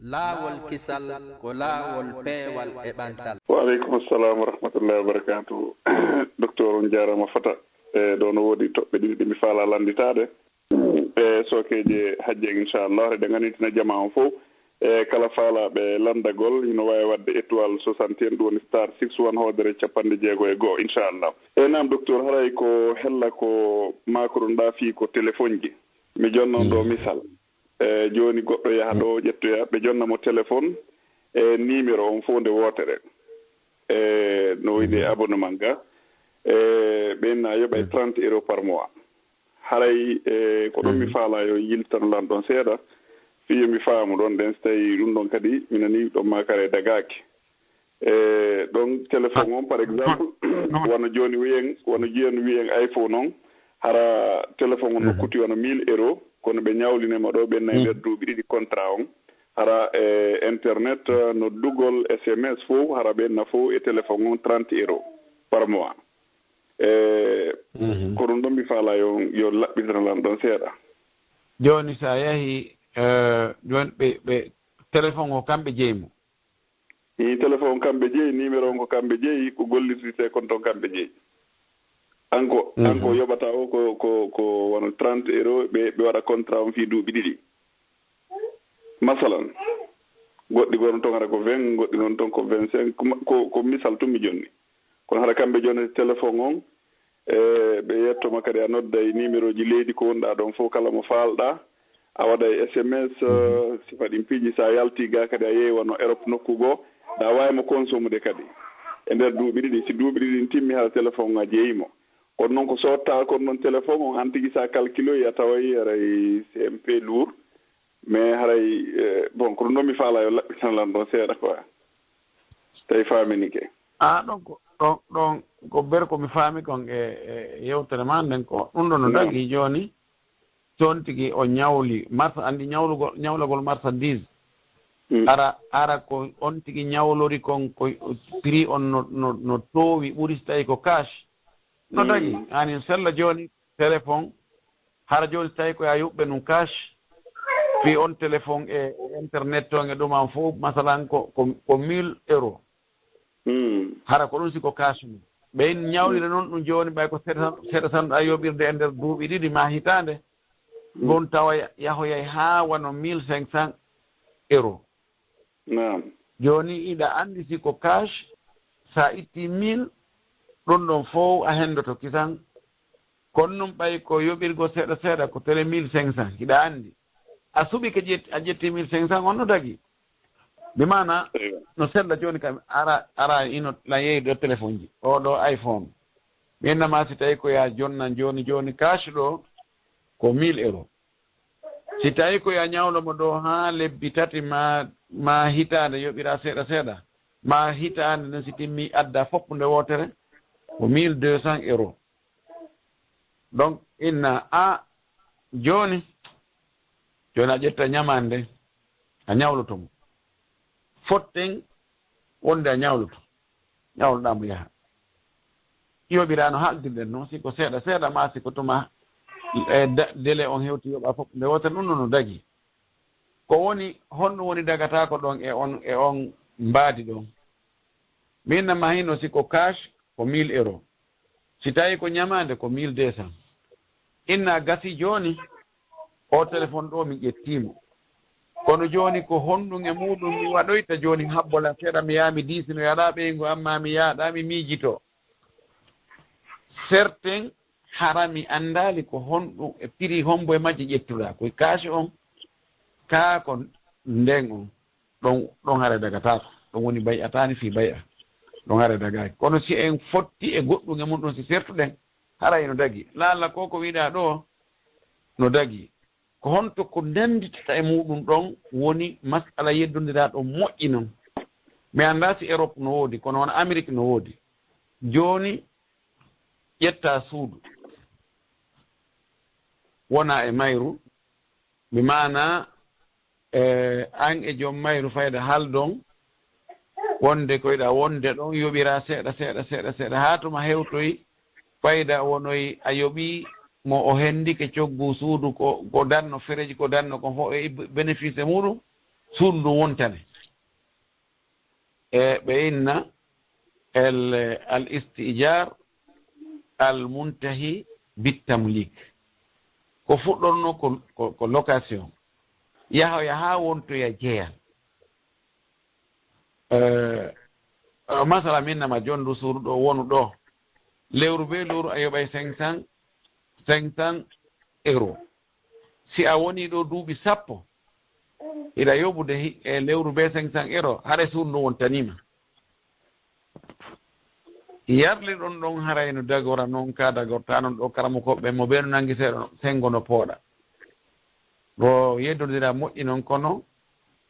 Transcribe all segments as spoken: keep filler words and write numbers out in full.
Laawol kisal ko laawol peewal e ɓantal. Wa aleykum assalam wa rahmatullahi wa barakatuh. Docteur, on jaaraama fota. E ɗo no woodi toɓɓe ɗiɗi ɗe mi faalaa lannditaade. E sookeeje hajji en, inchallah, eɗen annitina jamaa on fof. E kala faalaaɓe lanndagol, hino waawi waɗde étoile soixante et un, ɗum woni star six one hoodere capanɗe jeego e go'o, inchallah. E naam, docteur, haray ko hella ko maakoɗon ɗaa fii ko téléphone ji. Mi jonnan ɗo misal. E jooni goɗɗo yaha ɗo ƴettoya, ɓe jonna mo téléphone e numéro on fof nde wootere. E no woni e abonnement ga. E ɓen na yoɓa e trente euros par mois. Haray e ko ɗon mi faalaa yo yiltan lan ɗon seeɗa. Fii yo mi faamu ɗon ɗen, so tawi ɗum ɗon kadi mi nani ɗon maakare dagaaki. E ɗon téléphone on, par exemple, wano jooni wiyen, wano jooni wiyen iPhone on, hara téléphone on no kuti wano mille euros, kono ɓe ñawlinema ɗo ɓen na e nder duuɓi ɗiɗi contrat on. Hara e internet, noddugol, S M S fof, hara ɓen na fof e téléphone on trente euros par mois. E ko ɗum ɗon mi faalaa yo, yo laɓɓitan lan ɗon seeɗa. Jooni so a yahi, e, jooni ɓe, ɓe téléphone o kamɓe jeyi mo? Ii, téléphone on kamɓe jeyi, numéro on ko kamɓe jeyi, ko gollirtee kon ton kamɓe jeyi. An ko, an ko yoɓata o ko, ko, ko wano trente euros, ɓe, ɓe waɗa contrat on fii duuɓi ɗiɗi. Masalan, goɗɗi goo no ton hara ko vingt, goɗɗi non ton ko vingt-cinq, ko, ko, ko misal tun mi jonni. Kono hara kamɓe jonnata téléphone on, e ɓe yetto ma kadi, a nodday numéro ji leydi ko wonɗaa ɗon fof, kala mo faalɗaa, a waɗay S M S, eh, sifa ɗin piiji, so a yaltii ga kadi a yehi wano Europe nokku goo, ɗa waawi mo consommude kadi. E nder duuɓi ɗiɗi, si duuɓi ɗiɗi ɗin timmi, hara téléphone on a jeyi mo. Kono non ko sootta kon ɗon téléphone on, an tigi so a calculoyi, a taway haray c'est un peu lourd. Mais haray, eh, bon, ko ɗum ɗon mi faalaa yo laɓɓitan lan ɗon seeɗa quoi. Tawi faaminike. Ah, ɗon ko, ɗon, ɗon ko ber ko mi faami kon e, e yewtere ma nden ko ɗum ɗon no dagi jooni. Toon tigi o ñawli marsa, anndi ñawlugol, ñawlagol marchandise. Mm. Ara, ara ko on tigi ñawlori kon ko prix on no, no, no toowi ɓuri so tawi ko cash. No dagi, haani sella jooni téléphone, hara jooni so tawi ko yaa yuɓɓe ɗum cash, fii on téléphone e internet toon e ɗum an fof, masalan ko, ko, ko mille euros. Mm. Hara ko ɗum si ko cash mum. Ɓe ñawlira noon ɗum jooni ɓay ko seeɗa tan, seeɗa tan ɗa yoɓirde e nder duuɓi ɗiɗi ma hitaande. Mm. Ngon tawa ya-, yahoyay haa wano mille cinq cents euros. Naam. Jooni iɗa anndi si ko cash, so a itti mille, ɗum ɗon fof a henndoto kisan. Kono noon ɓay ko yoɓirgo seeɗa seeɗa ko tele mille cinq cents, hiɗa anndi. A suɓike ƴet-, a ƴetti mille cinq cents on no dagi. Bi maana, eywa, no sella jooni kam, ara, ara ino lan yehi ɗo téléphone ji. Oo ɗo iPhone. Mi innama si tawi ko yaa jonnan jooni jooni cash ɗo, ko mille euros. Si tawi ko yo a ñawlo mo ɗo haa lebbi tati ma, ma hitaande yoɓira seeɗa seeɗa, ma hitaande nden si timmi adda fof nde wootere, ko mille deux cents euros. Donc, inna a jooni, jooni a ƴetta ñamaande nden, a ñawloto mo. Fotten wonde a ñawloto. Ñawloɗaa mo yaha. Yoɓiraano haaldirɗen noon, si ko seeɗa seeɗa ma si ko tuma e da-, délai on hewti yoɓa fof nde wootere ɗum no dagi. Ko woni, honɗum woni dagataako ɗon e on, e on mbaadi ɗon? Min na mahino si ko cash ko mille euros. Si tawi ko ñamaande ko mille deux cents. Inna gasi jooni, o téléphone ɗo mi ƴettii mo. Kono jooni ko honɗum e muuɗum mi waɗoyta jooni habbola seeɗa mi yaha mi diisinoya ɗa ɓeyngu amma mi yaha ɗa mi miijito. Certains hara mi anndaali ko honɗum e prix hombo e majje ƴettuɗa. Ko cash on, kaa ko nden on. Ɗon, ɗon hare dagataako. Ɗon woni bay'ataani fii bay'a. Ɗon hare dagaaki. Kono si en fotti e goɗɗum e mun ɗon si sertuɗen, haray no dagi. Laalla ko ko wiɗaa ɗo no dagi. Ko honto ko nannditata e muuɗum ɗon woni mas'ala yeddondiraaɗo moƴƴi non. Mi anndaa si Europe no woodi, kono wano Amérique no woodi. Jooni ƴettaa suudu. Wonaa e mayru, bi maanaa, e, an e joom mayru fayda haaldon, wonde ko yiɗa wonde ɗon yoɓira seeɗa, seeɗa, seeɗa, seeɗa, haa tuma hewtoyi fayda wonoyi a yoɓi mo o hendike coggu suudu ko, ko danno fereji, ko danno kon fof e bénéfice e muuɗum. Suudu ndu wontane. E ɓe inna el, al istijar al muntahi bittamlik. Ko fuɗɗorno ko, ko, ko location. Yahoya haa wontoya jeyal. Eh, eh, masala min nama jondu suudu ɗo wonu ɗo. Lewru be lewru a yoɓay cinq cents, cinq cents euros. Si a woni ɗo duuɓi sappo, iɗa yoɓude hi-, e lewru be cinq cents euros, hare suudu ndu wontanima. Yarli ɗon ɗon haray no dagora non ka dagorta non ɗo karamokoɓe mo be no nangi seeɗa no, sengo no pooɗa. Ɗo yeddodira moƴƴi non kono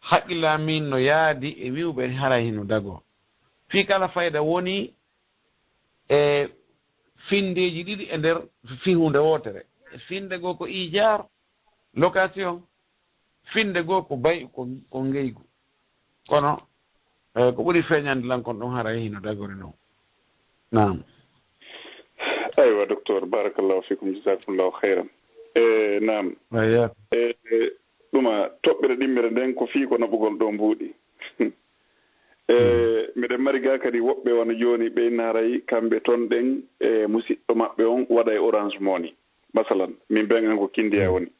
haqqilla min no yaadi e wi'uɓe haray hino dago. Fii kala fayda woni e findeeji ɗiɗi e nder fi-, hunde wootere. Finde goo ko ijaar, location, finde goo ko bay-, ko, ko ngeygu. Kono, eh, ko ɓuri feeñande lan kon ɗon haray hino dagori non. Naam. Aywa, docteur, barakallahu fikum, jazakumullahu khairan. E, naam. Ayya. E, ɗuma, toɓɓere ɗimmere nden ko fii ko naɓugol ɗo mbuuɗi. E, miɗen mari ga kadi woɓɓe wano jooni ɓe inna haray kamɓe ton ɗen, e, musiɗɗo maɓɓe on waɗa e Orange Money. Masalan, min ben an ko Kindiya woni.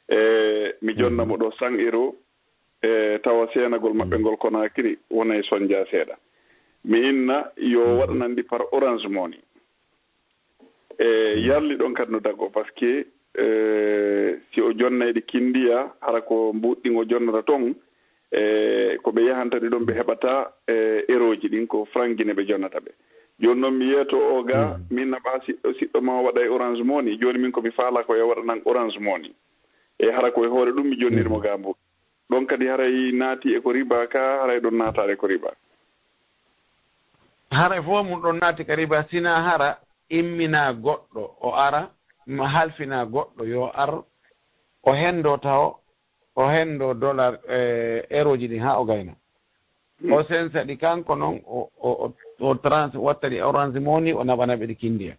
E, mi jonna mo ɗo cent euro, e, tawa seenagol maɓɓe ngol Conakry wona e sonja seeɗa. Mi inna yo waɗanan ɗi par Orange Money. E, yarli ɗon kadi no dago, parce que, e, si o jonnay ɗi Kindiya, hara ko mbuuɗi ɗin o jonnata ton, e, ko ɓe yahanta ɗi ɗon ɓe heɓata, e, eroji ɗin, ko franc Guinée ɓe jonnata ɓe. Jooni non mi yeeto o ga, min naɓa siɗɗo, siɗɗo ma o waɗa e Orange Money. Jooni min ko mi faala ko yo waɗanan Orange Money. E hara ko e hoore ɗum mi jonnir mo ga mbuuɗi. Ɗon kadi haray naati e ko riba ka, haray ɗon naataade ko riba. Haray fof mum ɗon naati ka riba, sina hara immina goɗɗo, o ara, ma halfina goɗɗo, yo ar, o hendo taw, o hendo dollar, e, euro ji ɗin haa o gayna. O sensa ɗi kanko non, o, o, o, o trans-, watta ɗi Orange Money, o naɓa naɓe ɗi Kindiya.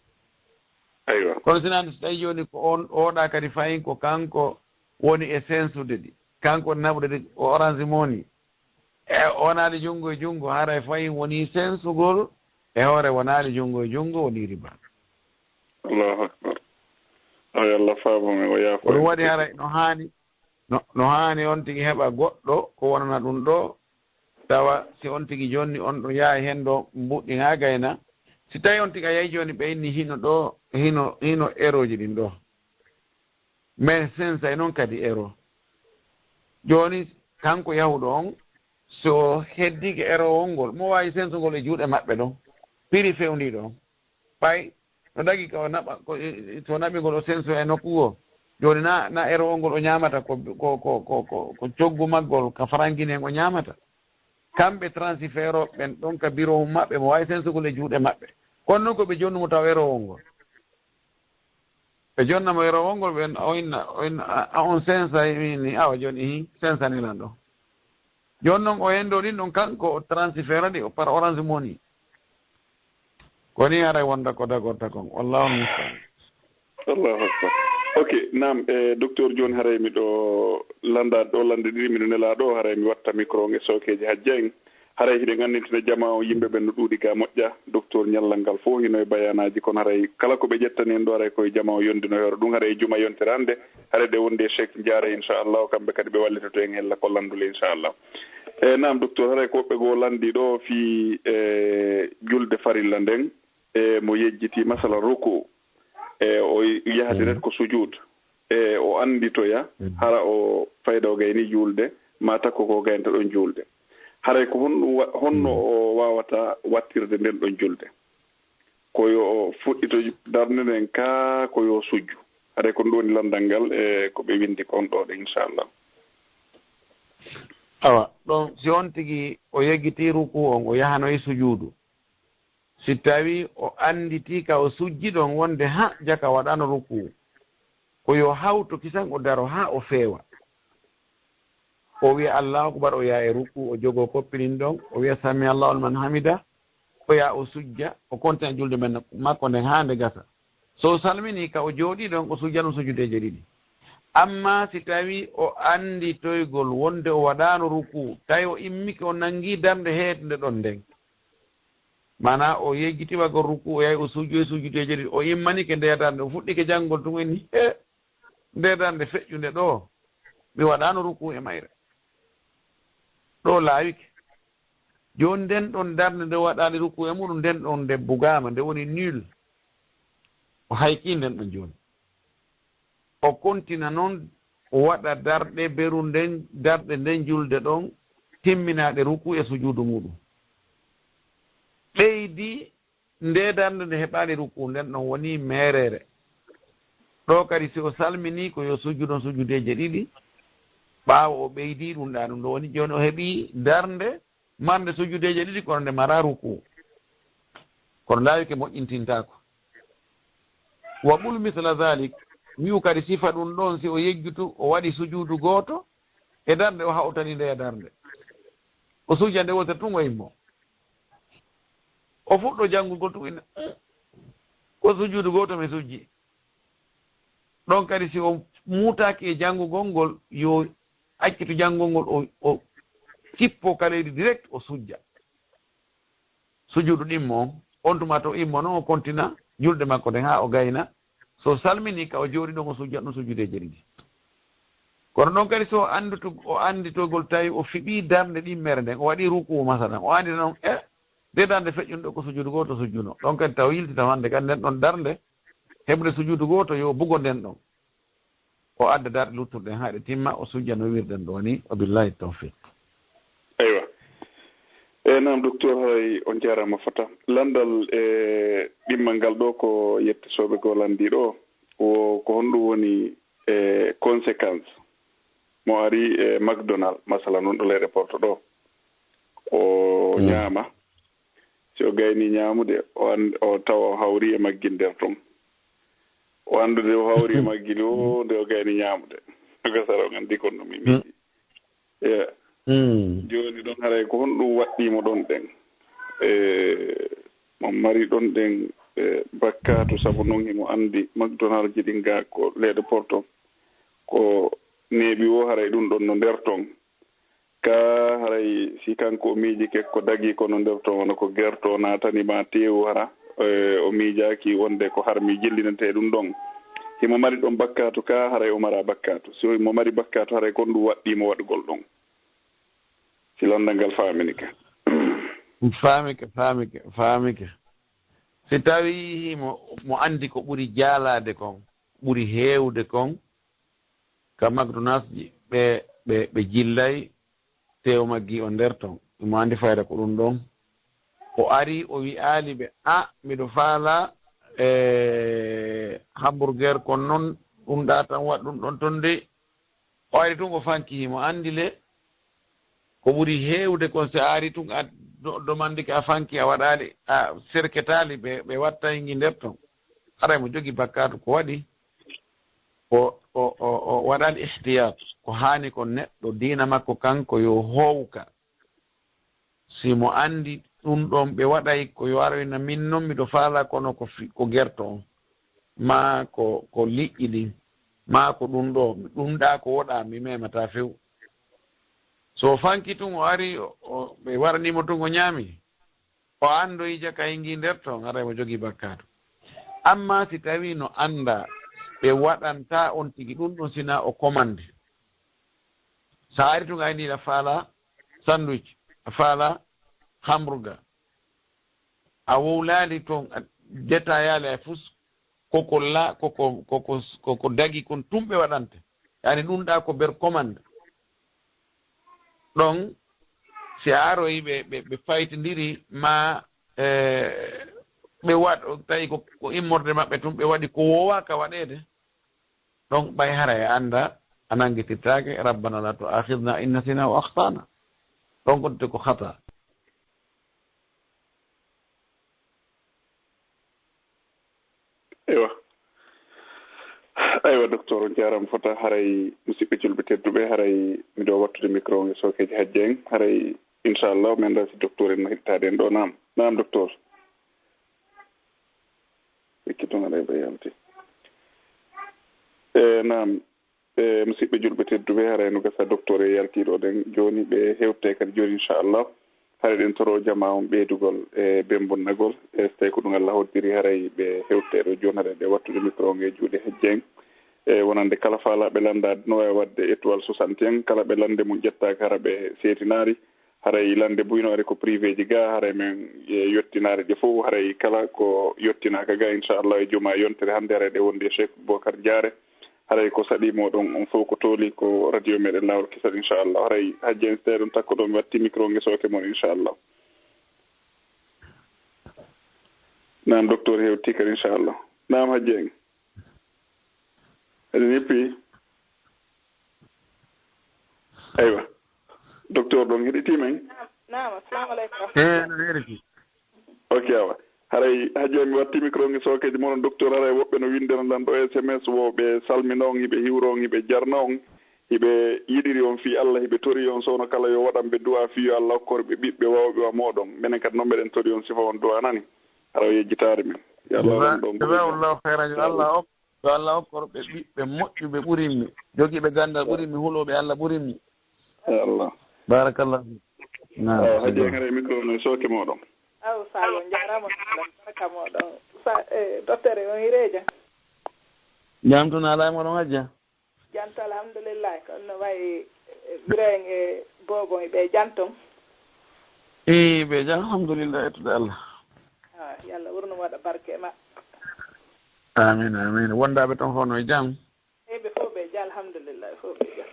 Aywa. Kono sina so tawi jooni ko on, oɗa kadi fayin ko kanko woni e sensude ɗi. Kanko woni naɓude ɗi ko Orange Money. E, o wonaali junngo e junngo, haray fayin woni sensugol, e hoore wonaali junngo e junngo, woni riba. Allahu akbar. Ay, Allah faabo men, o yaafo en. Ko ɗum waɗi haray no haani, no, no haani on tigi heɓa goɗɗo ko wonana ɗum ɗo, tawa si on tigi jonni on ɗo yaha hen ɗo mbuɗɗi haa gayna. Si tawi on tigi a yahi jooni ɓe inni hino ɗo, hino, hino eroji ɗin ɗo. Mais sensay noon kadi euro. Jooni kanko yahuɗo on, so heddike erowol ngol, mo waawi sensugol e juuɗe maɓɓe ɗon, piri fewndiiɗo on. Ɓay no dagi ka o naɓa, ko, to naɓi ngol o senso e nokku goo. Jooni na, na erowol ngol o ñaamata ko, ko, ko, ko, ko, ko coggu maggol ka farangine o ñaamata. Kamɓe transfert ɓen ɗon ka biro maɓɓe mo waawi sensugol e juuɗe maɓɓe. Kono noon ko ɓe jonnu mo taw erowol ngol. Ɓe jonna mo erowol ngol, ɓen o inna, o inna, a, a on sensa ni, awa jooni ihi, sensani lan ɗo. Jooni noon o hendo ɗin ɗon kanko o transfert ɗi par Orange Money. Ko ni haray wonda ko dagorta kon. Wallahu musta'an. Allahu akbar. Ok, naam, e, docteur, jooni haray miɗo landa ɗo lande ɗiɗi, miɗo nela ɗo, haray mi watta micro on e sookeeji hajja en. Haray hiɗen anndintina jamaa o yimɓe ɓen no ɗuuɗi ga moƴƴa. Docteur ñallal ngal fof hino e bayanaaji, kono haray kala ko ɓe ƴettani en ɗo, haray koye jamaa o yondino hoore. Ɗum haray e juma yontere hannde, haray ɗe wondi e Cheikh Jaare, inchallah, kamɓe kadi ɓe wallitoto en hella ko lanndule, inchallah. E, naam, docteur, haray ko woɓɓe goo lanndi ɗo fii, e, julde farilla nden, e, mo yejjiti, masala, ruku, e, o yaha direct ko sujud, e, o annditoya, hara o fayda o gayni julde, ma takko ko gaynta ɗon julde. Haray ko honɗum wa-, honno o waawata wattirde nden ɗon julde? Ko yo o fuɗɗito darnde nden ka, ko yo sujju. Haray ko ɗum woni lanndal ngal, e, ko ɓe winndi kon ɗo ɗe, inchallah. Awa, ɗon si on tigi o yejjiti ruku on, o yahanoyi sujuudu. Si tawi o annditi ka o sujji ɗon wonde ha jaka waɗano ruku, ko yo hawto kisan o daro ha o feewa. O wi'a Allahu akbar, o yaha e ruku, o jogo koppi ɗin ɗon, o wi'a sami Allahu liman hamida, o yaha o sujja, o kontina julde men makko nden ha nde gasa. So o salmini ka o jooɗi ɗon, o sujja ɗum sujudeeje ɗiɗi. Amma si tawi o anndi toygol wonde o waɗaano ruku, tawi o immike o nanngi darnde heetunde ɗon nden. Maanaa o yejjiti waɗgol ruku, o yahi o sujude sujudeeje ɗiɗi, o immanike nde darnde, o fuɗɗike janngol tun, o inni, "He, nde darnde feƴƴunde ɗoo, mi waɗaano ruku e mayre. Ɗoo laawike." Jooni nden ɗon darnde nde waɗaali ruku e muɗum, nden ɗon nde bugaama, nde woni nul. O haykii nden ɗon jooni. O kontina non, o waɗa darɗe beru nden, darɗe nden julde ɗon, timminaaɗe ruku e sujuudu muɗum. Ɓeydi nde darnde nde heɓaali ruku, nden ɗon woni meereere. Ɗoo kadi si o salminii ko yo sujudon sujudeeje ɗiɗi, ɓaawo o ɓeydii ɗum ɗaa ɗum ɗo woni jooni o heɓii darnde marnde sujudeeje ɗiɗi, kono nde maraa ruku. Kono laawike moƴƴintintaako. Wa qul misla dhalik, wi'u kadi sifa ɗum ɗon, si o yejjutu, o waɗi sujuudu gooto, e darnde o hawtani nde e darnde. O suja nde wootere tun o immo. O fuɗɗo janngugol tun ina, "Mm, ko sujuudu gooto mi sujji." Ɗon kadi si o muutaaki e janngugol ngol, yo accitu janngol ngol, o, o sippo ka leydi direct, o sujja. Sujuudu ɗimmo on, on tuma to immo non o kontina julde makko nden haa o gayna. So salmini ka o jooɗi ɗon o sujja ɗum sujudeeje ɗiɗi. Kono ɗon kadi so o anndutu, o annditogol tawi o fiɓii darnde ɗimmere nden, o waɗi ruku masalan, o anndita non, e, nde darnde feƴƴunde ko sujuudu gooto sujjuno. Ɗon kadi taw yiltita wande kadi nden ɗon darnde, heɓude sujuudu gooto yo bugo nden ɗon. O adda darɗe luttuɗe ɗen haa ɗe timma, o sujja no wirden ɗo ni. Wa billahi tawfiq. Eywa. E, naam, docteur, hay on jaaraama fota. Lanndal e ɗimmal ngal ɗo ko yettisooɓe ko lanndii ɗo. Wo ko honɗum woni e conséquence mo ari e McDonald, masalan, on ɗo leyɗe Porto ɗo. O Mm. ñaama. Si o gayni ñaamude, o an-, o tawa o hawri e maggi nder ton. O anndude o hawri e maggi ni, o, nde o gayni ñaamude. Gasara o anndi kon no mi Mm. miiji. Yeah. Mm. Jooni ɗon haray ko honɗum waɗɗii mo ɗon ɗen? E, mo mari ɗon ɗen, e, bakkaatu, sabu non himo anndi McDonald ji ɗin ga ko leyɗe Porto. Ko neeɓi wo haray ɗum ɗon no nder ton. Ka haray si kanko o miijike ko dagi kono nder ton, wano ko gerto naatani ma teewu hara, e, o miijaaki wonde ko harmi jillinante e ɗum ɗon. Himo mari ɗon bakkaatu ka, haray o mara bakkaatu. Si himo mari bakkaatu, haray kon ɗum waɗɗii mo waɗugol ɗon. Si lanndal ngal faaminike. Faamike, faamike, faamike. Si tawi himo, mo anndi ko ɓuri jaalaade kon, ɓuri heewde kon, ka McDonald's ji, ɓe, ɓe, ɓe jillay tew maggi o nder ton. Mo anndi fayda ko ɗum ɗon. O ari, o wi'aali ɓe, "A, miɗo faala, e, hamburger kon non, ɗum ɗa tan waɗ ɗum ɗon ton de." O ari tun o fanki, himo anndi le, ko ɓuri heewde kon, si a ari tun a do-, domandike, a fanki, a waɗaali, a serketaali, ɓe, ɓe wattay ngi nder ton. Haray mo jogi bakkaatu ko waɗi, o, o, o, o waɗaali ihtiyat. Ko haani kon neɗɗo diina makko kanko yo howka. Si mo anndi ɗum ɗon ɓe waɗay ko yo aroyna min non miɗo faala kono ko fi-, ko gerto on, maa ko, ko liƴƴi ɗin, maa ko ɗum ɗo, ɗum ɗa ko woɗa mi memata few. So o fanki tun o ari, o, o, ɓe warani mo tun o ñaami, o anndoyi jaka hingi nder ton, haray mo jogii bakkaatu. Amma si tawi no annda ɓe waɗanta on tigi ɗum ɗon sina o commande. Sa ari tun a inni a faala sandwich, a faala hamburger. A wowlaali ton, a detayaali hay fus, koko la-, koko, koko, koko dagi kon tun ɓe waɗante. Yani ɗum ɗa ko ber commande. Ɗon, si a aroyi ɓe, ɓe, ɓe faytindiri ma, eh, ɓe waɗ-, tawi ko, ko immorde maɓɓe tun ɓe waɗi ko wowaka waɗeede. Ɗon ɓay hara e annda a nanngitirtaake, "Rabbana la tu'akhidhna in nasina aw akhtana." Ɗon ko ko khata. Eywa. Aywa, docteur, on jaaraama fota. Haray musidɓe julɓe tedduɓe, haray miɗo wattude micro on e sookeeji hajji en. Haray, inchallah, men nda si docteur en no heɗitaade en ɗo. Naam. Naam, docteur. Wikki tun aɗa heɓa yalti. E, naam. E, musidɓe julɓe tedduɓe, haray no gasa docteur e yaltiiɗo ɗen jooni, ɓe hewte kadi jooni, inchallah. Haray ɗen toro jama on ɓeydugol e bembunnagol, e so tawi ko ɗum Allah hoddiri, haray ɓe hewte ɗo jooni, haray ɓe wattude micro on e juuɗe Hajja en. E wonande kala faalaaɓe lanndaade no waawi waɗde étoile soixante et un, kala ɓe lannde mum ƴettaaka, hara ɓe seetinaari. Haray lannde buy no ari ko privé ji ga, haray men e yottinaare ɗe fof, haray kala ko yottinaaka ga, inchallah, e juma yontere hannde, haray ɗe wondi e Cheikh Boubacar Diaré. Haray ko saɗi moɗon on fof ko tooli ko radio meɗen Laawol Kisal, inchallah. Haray Hajja en, so tawi ɗum takko ɗo, mi watti micro nge sooke mon, inchallah. Naam, docteur hewti kadi, inchallah. Naam, Hajja en. Eɗen eppi. Aywa. Docteur ɗon heɗitii men? Naam, naam, assalamu aleykum. Eh, no heɗitii. Ok, awa. Haray Hajja, mi watti micro nge sookeeji mon. Docteur, haray woɓɓe no winndana lan ɗo S M S, wo ɓe salmino on, hiɓe hiwro on, hiɓe jarna on, hiɓe yiɗiri on fii Allah, hiɓe tori on sowno kala yo waɗan ɓe du'a fii yo Allah hokkor ɓe ɓiɓɓe wawɓe wa mooɗon. Menen kadi non meɗen tori on sifa on du'a nani. Hara o yejjitaari men. Yo Allah waɗan ɗon. Jazakallahu khairan. Yo Allah hok-, yo Allah hokkor ɓe ɓiɓɓe moƴƴuɓe ɓurimmi, jogiiɓe ganndal ɓurimmi, hulooɓe Allah ɓurimmi. Ya Allah. Barakallahu. Naam. Awa, Hajja, haray micro no sooke mooɗon. Aw, Salo, njaaraama, barka mooɗon. Sa-, eh, docteur, on hireeja? Jam tun alaa e mooɗon, Hajja? Jam tun, alhamdulillahi. Kono no wayi, eh, ɓiren e boobon, ɓe jam ton? Ii, ɓe jam, alhamdulillahi, yettude Allah. Ah, yo Allah wurnu waɗa barke e maɓɓe. Amin, amin. Wondaaɓe ton fof no e jam? Eyi, ɓe fof ɓe jam, alhamdulillah, ɓe fof ɓe jam.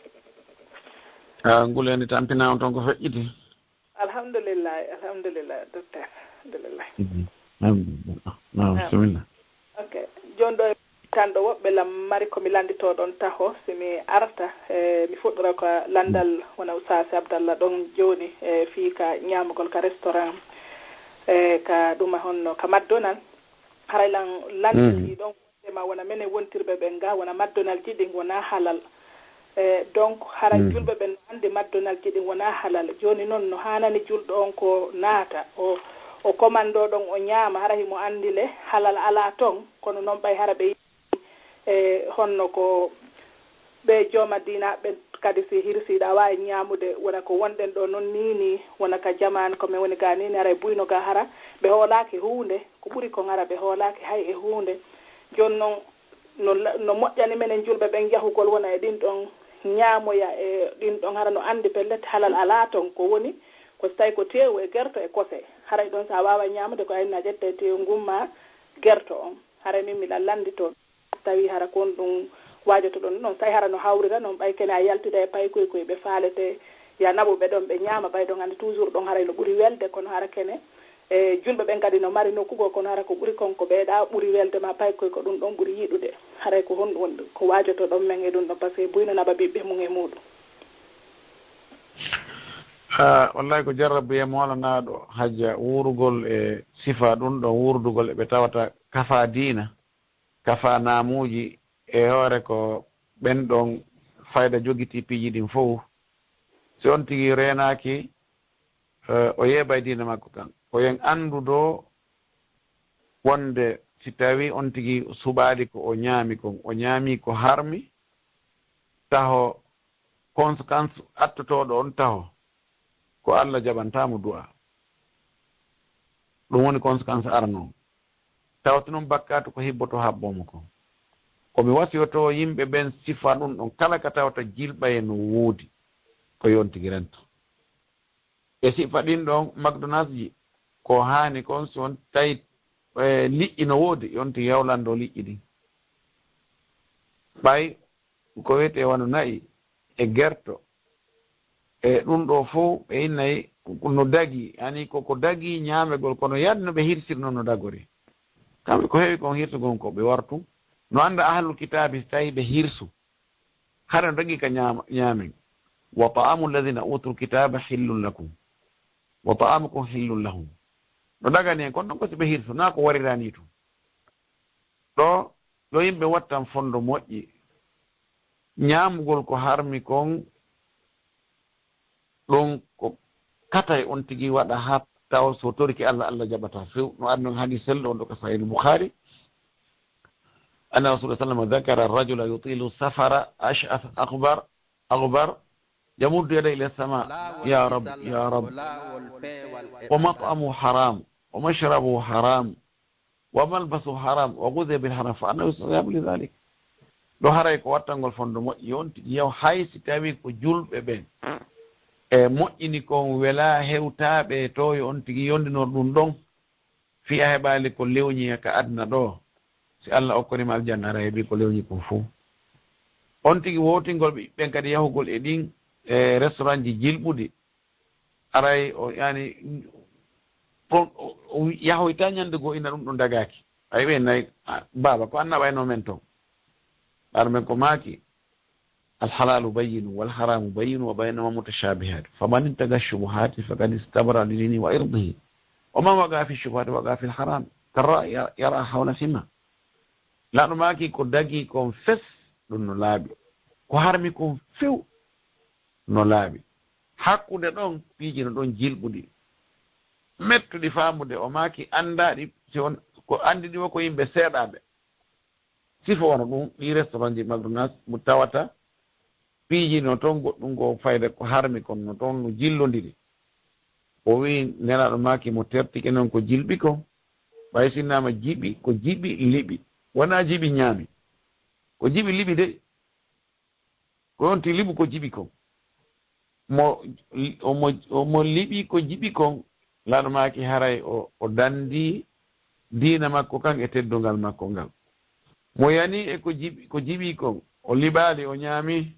Ah, nguleendi tampinaa on toon ko feƴƴiti? Alhamdulillah, alhamdulillah, docteur, alhamdulillah. Mhm. Alhamdulillah. Naam, naam, bisimilla. Ok, jooni ɗo tan ɗo woɓɓe lam mari ko mi lannditoo ɗon taho, si mi arta, e, mi fuɗɗora ko lanndal wona Oustaz Abdallah ɗon jooni, e, fii ka ñaamugol ka restaurant, e, ka ɗuma honno ka McDonald. Haray lan lannditi ɗon. Ema wona menen wontirɓe ɓen ga, wona maddonalji ɗin wona halal. E, donc, hara julɓe ɓen no anndi maddonalji ɗin wona halal. Jooni non no haanani julɗo on ko naata, o, o komando ɗon, o ñaama, hara himo anndi le halal alaa ton, kono non ɓay hara ɓe yiɗi, e, honno ko ɓe jooma diina ɓen kadi si hirsiiɗo a waawi ñaamude, wona ko wonɗen ɗo non nii nii, wona ka jamaan ko men woni ga nii nii, haray buyno ga hara ɓe hoolaaki huunde. Ko ɓuri kon hara ɓe hoolaaki hay e huunde. Jooni non, no la-, no moƴƴani menen julɓe ɓen yahugol wona e ɗin ɗon ñaamoya e ɗin ɗon, hara no anndi pellet halal alaa ton. Ko woni, ko so tawi ko teewu e gerto e kose. Haray ɗon so a waawaa ñaamude, ko aynaa ƴetta e teewu ngun maa gerto on. Haray min miɗa lannditoo, tawi hara ko honɗun waajotoɗon ɗon, tawi hara no hawrira non, ɓay kene a yaltida e paykoy koy ɓe faalete, ya naɓu ɓe ɗon, ɓe ñaama, ɓay ɗon anndi toujours ɗon haray no ɓuri welde, kono hara kene, e, julɓe ɓen kadi no mari nokku goo, kono hara ko ɓuri kon ko ɓee ɗa ɓuri welde, ma paykoy ko ɗun ɗon ɓuri yiɗude. Haray ko honɗun woni ko waajotoɗon men e ɗun ɗon, parce que buyno naɓa ɓiɓɓe mun e muuɗun. Ah, wallahi ko jarrabu e Mawlanaaɗo Hajja, wuurugol e sifa ɗun ɗon, wuurdugol e ɓe tawata kafa diina, kafa naamuuji, e hoore ko ɓen ɗon fayda jogitii piiji ɗin fow. Si on tigi reenaaki, eh, o yeebay diina makko kan. Ko yen anndudo wonde si tawi on tigi suɓaali ko o ñaami kon, o ñaami ko harmi, taho conséquence attotooɗo on taho, ko Allah jaɓantaa mo du'a. Ɗum woni conséquence arano. Tawata noon bakkaatu ko hibboto habboo mo ko. Ko mi wasiyoto yimɓe ɓen sifa ɗum ɗon kala ka tawata jilɓaye no woodi, ko yo on tigi rento. E sifa ɗin ɗon McDonald's ji, ko haani kon si on tawi, eh, liƴƴi no woodi, yo on tigi yawlando liƴƴi ɗin. Ɓay ko wiyetee wano na'i e gerto, e ɗum ɗo fof ɓe innay no dagi, ani ko, ko dagi ñaamegol, kono yaade no ɓe hirsirno no dagori. Kamɓe ko heewi kon hirsugol ko ɓe wartu. No annda ahlul kitaabi si tawi ɓe hirsu, hara no dagi ka ñaama, ñaamen. "Wa ta'amu alladhina utul kitaba hillun lakum. Wa ta'amukum hillun lahum." No dagani en, kono ɗon ko si ɓe hirsu, naa ko warirani tun. Ɗo, ɗo yimɓe wattan fondo moƴƴi. Ñaamugol ko harmi kon, ɗon ko katay on tigi waɗa haa taw so torike Allah, Allah jaɓata few. No ari non hadis selɗo on ɗo ka Sahih Bukhari. أن رسول الله صلى الله عليه وسلم ذكر الرجل يطيل السفر أشعث أغبر، أغبر، يمد يديه إلى السماء: يا رب، يا رب، ومطعمه حرام، ومشربه حرام، وملبسه حرام، وغذي بالحرام، فأنى يستجاب لذلك. Ɗo haray ko wattangol fondo moƴƴi on tigi yaw, hay si tawi ko julɓe ɓen e moƴƴini kon wela hewtaaɓe to yo on tigi yondinor ɗum ɗon, fii a heɓaali ko lewñi ka aduna ɗo, si Allah okkorima aljanna, aray heɓi ko lewñi kon fow. On tigi wowtingol ɓe ɓen kadi yahugol e ɗin, e restaurantji jilɓuɗi, aray o, yani, kon, o, o yahoyta ñande goo ina ɗum ɗon dagaaki. Ay ɓe nay, a, baaba, ko an naɓayno men ton? Ɓaɗo men ko maaki: الحلال بين والحرام بين وبينهما متشابهات، فمن اتقى الشبهات فقد استبرأ لدينه وعرضه، ومن وقع في الشبهات وقع في الحرام، كالراعي يرعى حول الحمى. Laaɗo maaki: ko dagi kon fes, ɗum no laaɓi, ko harmi kon few no laaɓi. Hakkunde ɗon, piiji no ɗon jilɓuɗi, mettuɗi faamude. O maaki: anndaaɗi, si on ko anndi ɗi wo ko yimɓe seeɗaaɓe. Sifo wano ɗum, ɗi restaurantji McDonald's mo tawata piiji no toon, goɗɗum ko fayde ko harmi kon no toon no jillondiri. O wi'i, Nelaaɗo maaki: mo tertike noon ko jilɓi kon, ɓay sinnaama jiɓi, ko jiɓi liɓi, wonaa jiɓi ñaami. Ko jiɓi liɓi de, ko yonti liɓu ko jiɓi kon. Mo, omo, omo liɓi ko jiɓi kon, laaɗo maaki haray o, o dandi diina makko kan e teddungal makko ngal. Mo yani e ko jiɓi, ko jiɓi kon, o liɓaali, o ñaami,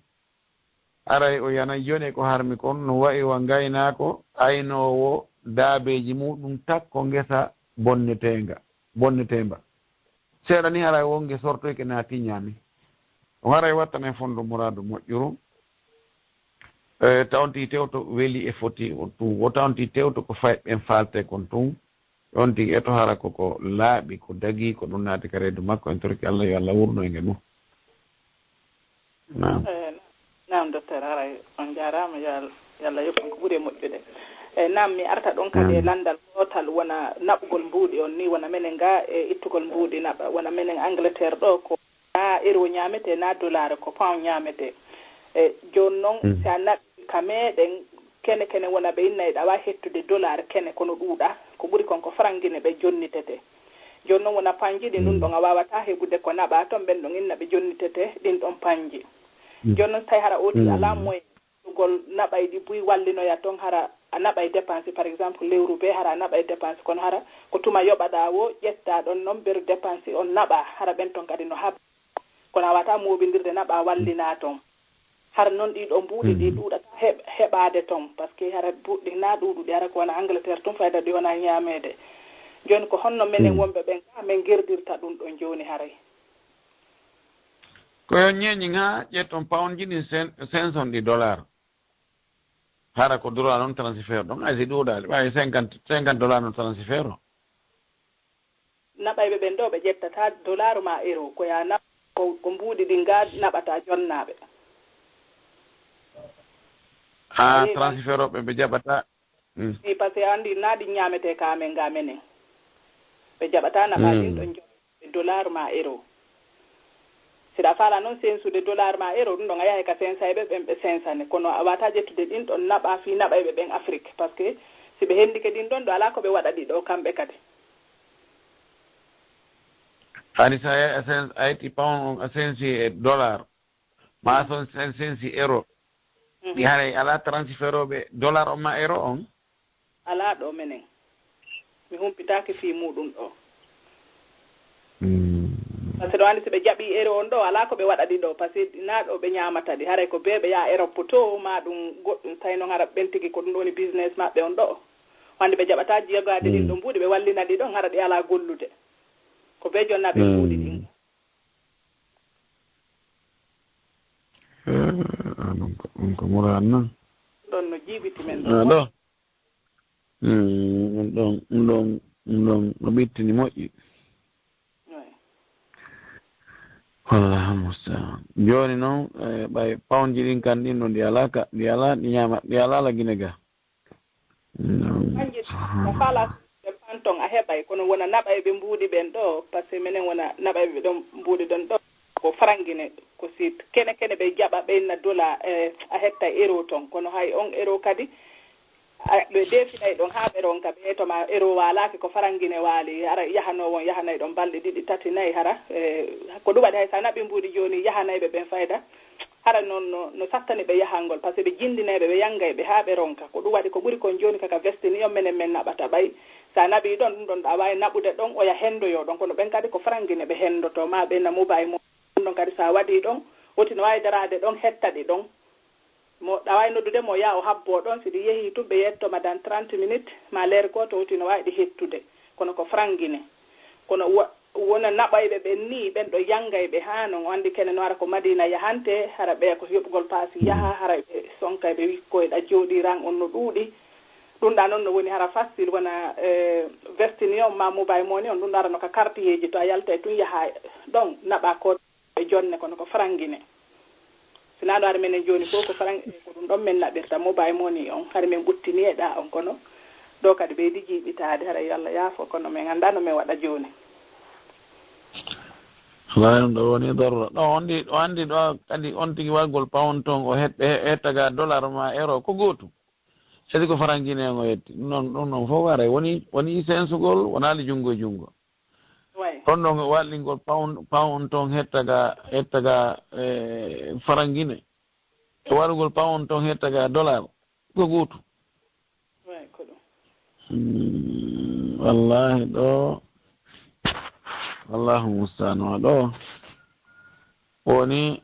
haray o yanay jon e ko harmi kon, no wa'i wa ngaynaako aynoowo daabeeji muuɗum takko ngesa bonneteenga, bonneteemba. Seeɗa ni haray wonge sortoyke naati ñaami. On haray wattanen fondo muraadu moƴƴuru. E, tawnti tewto weli e foti on tun. Wo tawnti tewto ko fay ɓen faalte kon tun. On tigi eto hara ko, ko laaɓi, ko dagi, ko ɗum naati ka reedu makko. En torki Allah, yo Allah wurno e nge ɗum. Naam. Eh, naam, docteur, haray on jaaraama, yo Al-, yo Allah yoɓ on ko ɓuri e moƴƴude. Eh, naam, mi arta ɗon kadi e Amin. Lanndal gootal, wona naɓugol mbuuɗi on ni, wona menen ga e ittugol mbuuɗi naɓa, wona menen Angleterre ɗo ko na euro ñaametee, na dollar, ko pound ñaametee. Eh, jooni noon, Mm. si a naɓi ka meɗen, kene kene wona ɓe inna eɗa waawi hettude dollar kene, kono ɗuuɗa, ko ɓuri kon ko franc Guinée ɓe jonnitetee. Jooni noon wona panji ɗin ɗum Mm. ɗon a waawataa heɓude ko naɓaa toon, ɓen ɗon inna ɓe jonnitetee ɗin ɗon panji. Mm. Jooni noon so tawi hara ooti Mm. alaa moyen gol naɓay ɗi buy wallinoya toon, hara a naɓay dépense, par exemple, lewru bee, hara a naɓay dépense, kono hara ko tuma yoɓaɗaa woo, ƴettaa ɗon noon beru dépense on naɓaa, hara ɓen toon kadi no haɓa. Kono a waawataa mooɓindirde naɓaa wallinaa toon. Hara noon ɗii ɗoo mbuuɗi ɗi Mm. ɗuuɗataa heɓ-, heɓaade toon, parce que hara mbuuɗi na ɗuuɗuɗi, hara ko wona Angleterre tun fayda ɗi wona ñaameede. Jooni ko honno menen Mm. wonɓe ɓen gaa men gerdirta ɗum ɗon jooni haray? Ko yo ñeeñi ŋaa ƴetton pound ji ɗin sen-, senson ɗi dollar. Hara ko dollar on transfert ɗon, ay si ɗuuɗaali, ɓay cinquante, cinquante dollar on transfert o. Naɓayɓe ɓen ɗo ɓe ƴettataa dollar ma euro, ko ya naɓ-, ko, ko mbuuɗi ɗin gaa naɓata jonnaaɓe. Ah, ayi, transfert o ɓe, ɓe jaɓata. Mm. Si, parce que anndi na ɗi ñaametee ka amen ga menen. Ɓe jaɓata naɓa ɗin Mm. ɗon jo-, dollar ma euro. Si ɗa faala noon sensude dollar ma euro, ɗum ɗon a yahay ka sensayɓe ɓen ɓe sensane. Kono a wata ƴettude ɗin ɗon naɓa fii naɓayɓe ɓen Afrique. Parce que si ɓe hendike ɗin ɗon ɗo, alaa ko ɓe waɗa ɗi ɗo kamɓe kadi. Hani so a, a sen-, a ƴetti pound on, a sensi e dollar, ma Mm. son sen-, sensi euro, Mhm. ɗi haray alaa transfert o ɓe dollar on ma euro on? Alaa ɗo menen. Mi humpitaaki fii muuɗum ɗo. Mm. Parce que ɗo anndi si ɓe jaɓi euro on ɗo, alaa ko ɓe waɗa ɗi ɗo, parce que na ɗo ɓe ñaamata ɗi. Haray ko bee ɓe yaha Europe to, ma ɗum goɗɗum, tawi noon hara ɓen tigi ko ɗum ɗo woni business maɓɓe on ɗo. Anndi ɓe jaɓata jiyagaaɗe ɗin Mm. ɗo mbuuɗi, ɓe wallina ɗi ɗon, hara ɗi alaa gollude. Ko bee jonnaaɓe Mm. mbuuɗi ɗin. Eh, ah, ɗum ko, ɗum ko muraan na. Ɗon no jiibiti men ɗo. Ah, ɗo. Mm, ɗum ɗon, ɗum ɗon, ɗum ɗon no ɓittini moƴƴi. Eey. Wallahu musta'an. Jooni noon, eh, ɓay pawnji ɗin kan ɗin ɗo ndi alaa ka, ndi alaa, ndi ñaama, ndi alaa la Gine ga. Mm. Pawnji ɗin, ko kala, ton a heɓay, kono wona naɓayɓe mbuuɗi ɓen ɗo, parce que minen wona naɓayɓe ɗon mbuuɗi ɗon ɗo, ko farangine, ko si kene kene ɓe jaɓa ɓe inna dola, eh, a hettay euro ton, kono hay on euro kadi, a, ɓe definay ɗon haa ɓe ronka, ɓe to ma euro waalaaki, ko farangine waali, hara yahanoo won, yahanay ɗon balɗe ɗiɗi, tati, nayi, hara, eh, ko ɗum waɗi hay so a naɓi mbuuɗi jooni, yahanayɓe ɓen fayda, hara noon no, no sattani ɓe yahangol, parce que ɓe jinndinayɓe, ɓe yanngayɓe haa ɓe ronka. Ko ɗum waɗi ko ɓuri kon jooni kaka veste ni on menen men naɓata ɓay. So a naɓii ɗon, ɗum ɗon ɗa waawi naɓude ɗon, oya henndoyoo ɗon. Kono ɓen kadi ko farangine ɓe henndotoo, ma ɓe na mobay mo. Ɗum ɗon kadi so a waɗii ɗon, woti no waawi daraade ɗon, hetta ɗi ɗon. Mo, ɗa waawi noddude mo, yaa o habboo ɗon. Si ɗi yehii tun, ɓe yetto ma dans trente minutes, ma leer gooto, woti no waawi ɗi hettude. Kono ko farangine. Kono wo-, wona naɓayɓe ɓen nii, ɓen ɗo yanngayɓe haa non, o anndi kene no ara ko Madina yahante, hara ɓeya ko yoɓugol paasi yaha, hara ɓe sonkay ɓe wikkoyɗa jooɗii ran on no ɗuuɗi. Ɗum ɗa non no woni hara facile, wona, eh, veste ni on ma mobay mo ni on, ɗum ɗo ara no ka quartier ji, to a yaltay tun yaha ɗon naɓa ko e jonne, kono ko farangine. Sinaa ɗo ara menen jooni fof ko farang-, ko ɗum ɗon men naɓirta mobay mo ni on, hara men ɓuttini e ɗa on, kono ɗo kadi ɓeydi jiiɓitaade, hara yo Allah yaafo, kono men anndaa no men waɗa jooni. Wallaahi ɗum ɗo woni darura. Ɗo on ɗi, o anndi ɗo kadi on tigi wargol pawon ton, o het-, he-, hetta ga dollar ma euro ko gootum. Sadi ko farangine on o yetti. Ɗum noon, ɗum noon fof waray. Woni, woni sensugol, wonaali junngo e junngo. Way. Kono ɗon wallingol pawon, pawon ton hetta ga, hetta ga, eh, farangine. E warugol pawon ton hetta ga dollar. Ko gootum. Way, ko ɗum. Hmm, wallahi ɗo, Allahu musta'an, wa ɗo woni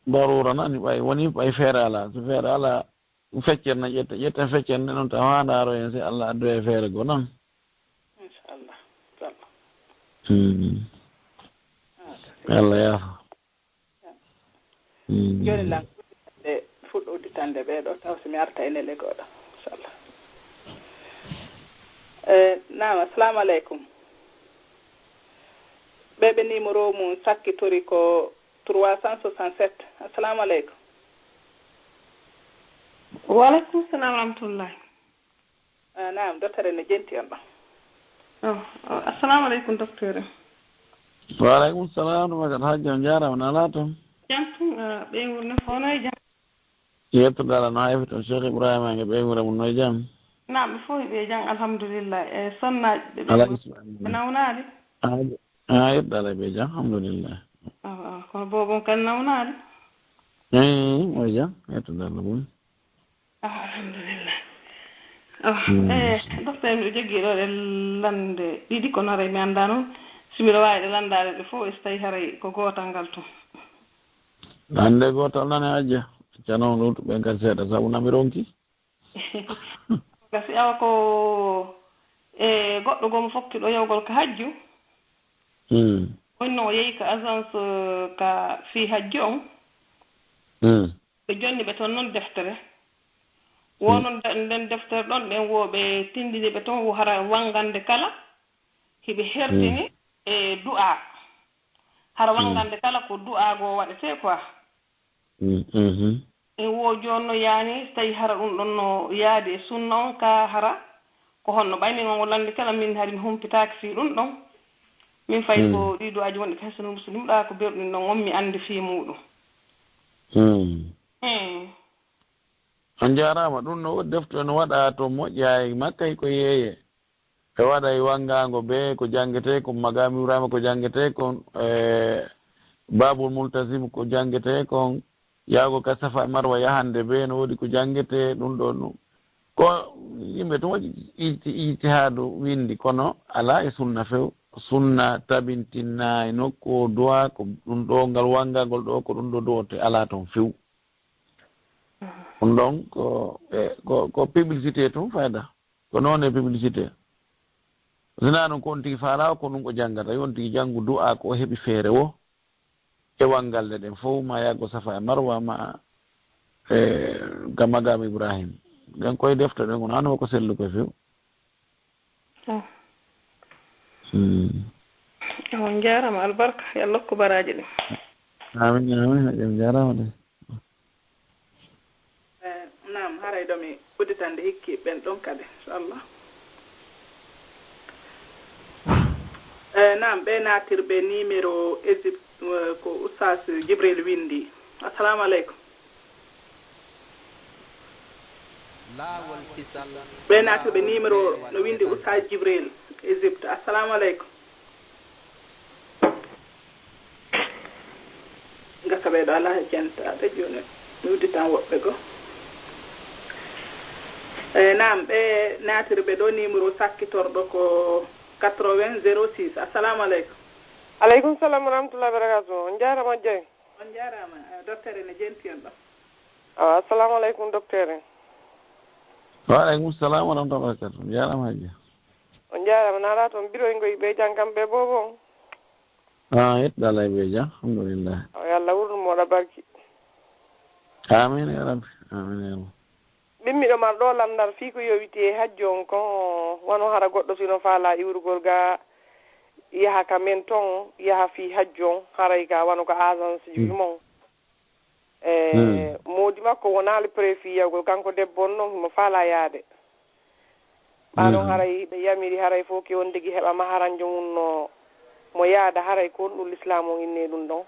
darura nani ɓay, woni ɓay feere alaa. So feere alaa, feccere na ƴetta, ƴetta feccere nde noon tawa haa ndaaro en si Allah addoyi e feere goo noon. Inchallah. Inchallah. Hmm. Ah, Allah yaafa. Hmm. Jooni lan, udditande, fuɗɗo udditande ɓee ɗo, taw si mi arta e nele gooɗo. Inchallah. Eh, naam, assalamu aleykum. Ɓee ɓe numéro mum sakkitori ko trois cent soixante-sept. Assalamu aleykum. Wa aleykum salam wa rahmatullahi. Ah, naam, docteur, ne jenti on ɗon. Oh, oh, assalamu aleykum, docteur. Wa aleykum salam, ɗum waɗat hajji, on njaaraama, no alaa toon? Jam tun, ah, ɓeynguure ne fof no e jam? Yettude Allah, no hayfi toon, Cheikh Ibrahima e ɓeynguure mum, no e jam? Naam, ɓe fof ɓe e jam, alhamdulillah. E sonnaaji ɓe, ɓe nawnaali? Ah, ah, yettude Allah, ɓe e jam, alhamdulillah. Ah, ah, kono boobon kan nawnaali? Eey, o e jam, yettude Allah, boy. Ah, alhamdulillah. Oh, hmm. Eh, docteur, miɗo jogii ɗo ɗe lande ɗiɗi, kono haray mi anndaa noon si miɗo waawi ɗe lanndaade ɗe fof, e so tawii haray ko gootal ngal tun. Lande gootal nane, Hajja. Accano luutu ɓen kadi seeɗa, sabu na mi ronki. Gasi awa ko, e, goɗɗo goo mo fokkiɗo yawgol ka hajju. Hmm. Wonno o yehi ka agence, eh, ka fii hajju on. Hmm. Ɓe jonni ɓe toon noon deftere. Wo noon de-, nden deftere ɗon, ɓen wo ɓe tindini ɓe toon, wo hara wangande kala, hiɓe hertini e du'a. Hara wangande kala ko du'a goo waɗetee quoi. Mm, mhm. E wo jooni no yaani, so tawi hara ɗum ɗon no yaadi e sunna on, ka hara ko honno ɓay min on o landi kala, min hari mi humpitaaki fii ɗum ɗon. Min fayi ko ɗii du'aaji wonɗi ka Hisnul Muslim ɗa ko berɗin ɗon on mi anndi fii muuɗum. Mm. Mm. On njaaraama. Ɗum no defte no waɗa to moƴƴa e Makka e ko yeeye. Ɓe waɗa e wanngaango bee ko janngetee kon, Maqaam Ibraahiima ko janngetee kon, e Baabul Multazim ko janngetee kon, yahgo ka Safa e Marwa yahande bee no woodi ko janngetee, ɗum ɗo ɗum. Ko yimɓe tun waɗi ijti-, ijtihaadu winndi, kono alaa e sunna few. Sunna tabintinnaay nokku o du'a ko ɗum ɗo, ngal wanngaangol ɗo ko ɗum ɗo du'ote, alaa toon few. Ɗum ɗon ko, e, ko, ko publicité tun fayda. Ko noon e publicité. Sinaa noon ko on tigi faalaa ko ɗum o janngata. Yo on tigi janngu du'a ko o heɓi feere wo. E wanngalde ɗen fof ma yahgo Safa e Marwa ma, e, ka Maqaam Ibrahim. Ɗen koye defte ɗen, kono hano ko sellu koye few. Oh. Hmm. Oh, on njaaraama, albarka, yo Allah okku baraaji ɗin. Amin, amin, on njaaraama de. Eh, naam, haray ɗo mi udditande hikki ɓen ɗon kadi, inchallah. Eh, naam, ɓe naatirɓe numéro Égypte, eh, ko Oustaz Jibril winndi. Assalamu aleykum. Ɓe naatirɓe numéro no winndi Oustaz Jibril Égypte. Assalamu aleykum. Gasa ɓe ɗo alaa jantaaɓe jooni, mi udditan woɓɓe goo. Eh, naam, ɓe naatirɓe ɗo numéro sakkitorɗo ko quatre-vingts zéro six. Assalamu aleykum. Aleykum salam wa rahmatullahi wa barakatuh. On njaaraama Jeŋ. On njaaraama, eh, docteur, ene jenti on ɗo. Ah, assalamu aleykum, docteur. Wa aleykum salam wa rahmatullahi wa barakatuh. On njaaraama, Hajja. On njaaraama, naalaa toon biroy ngoy ɓe jam kam ɓe boobo on. Ah, yettude Allah e ɓe jam, alhamdulillah. O yo Allah wurnu moɗa barki. Amin ya rabbi, amin ya rabbi. Min miɗo mar ɗo lanndal fii ko yowiti e hajju on kon, wano hara goɗɗo sino faalaa iwrugol ga yaha ka men ton, yaha fii hajju on, haray ka wano ka agence ji mon. E moodi makko wonaali pré fii yahugol, kanko debbo on non himo faalaa yaade. Ɓaa non haray ɓe yamiri haray fof ke on tigi heɓa maharanjo mum no mo yaada, haray ko honɗum lislaamu on inni e ɗum ɗon?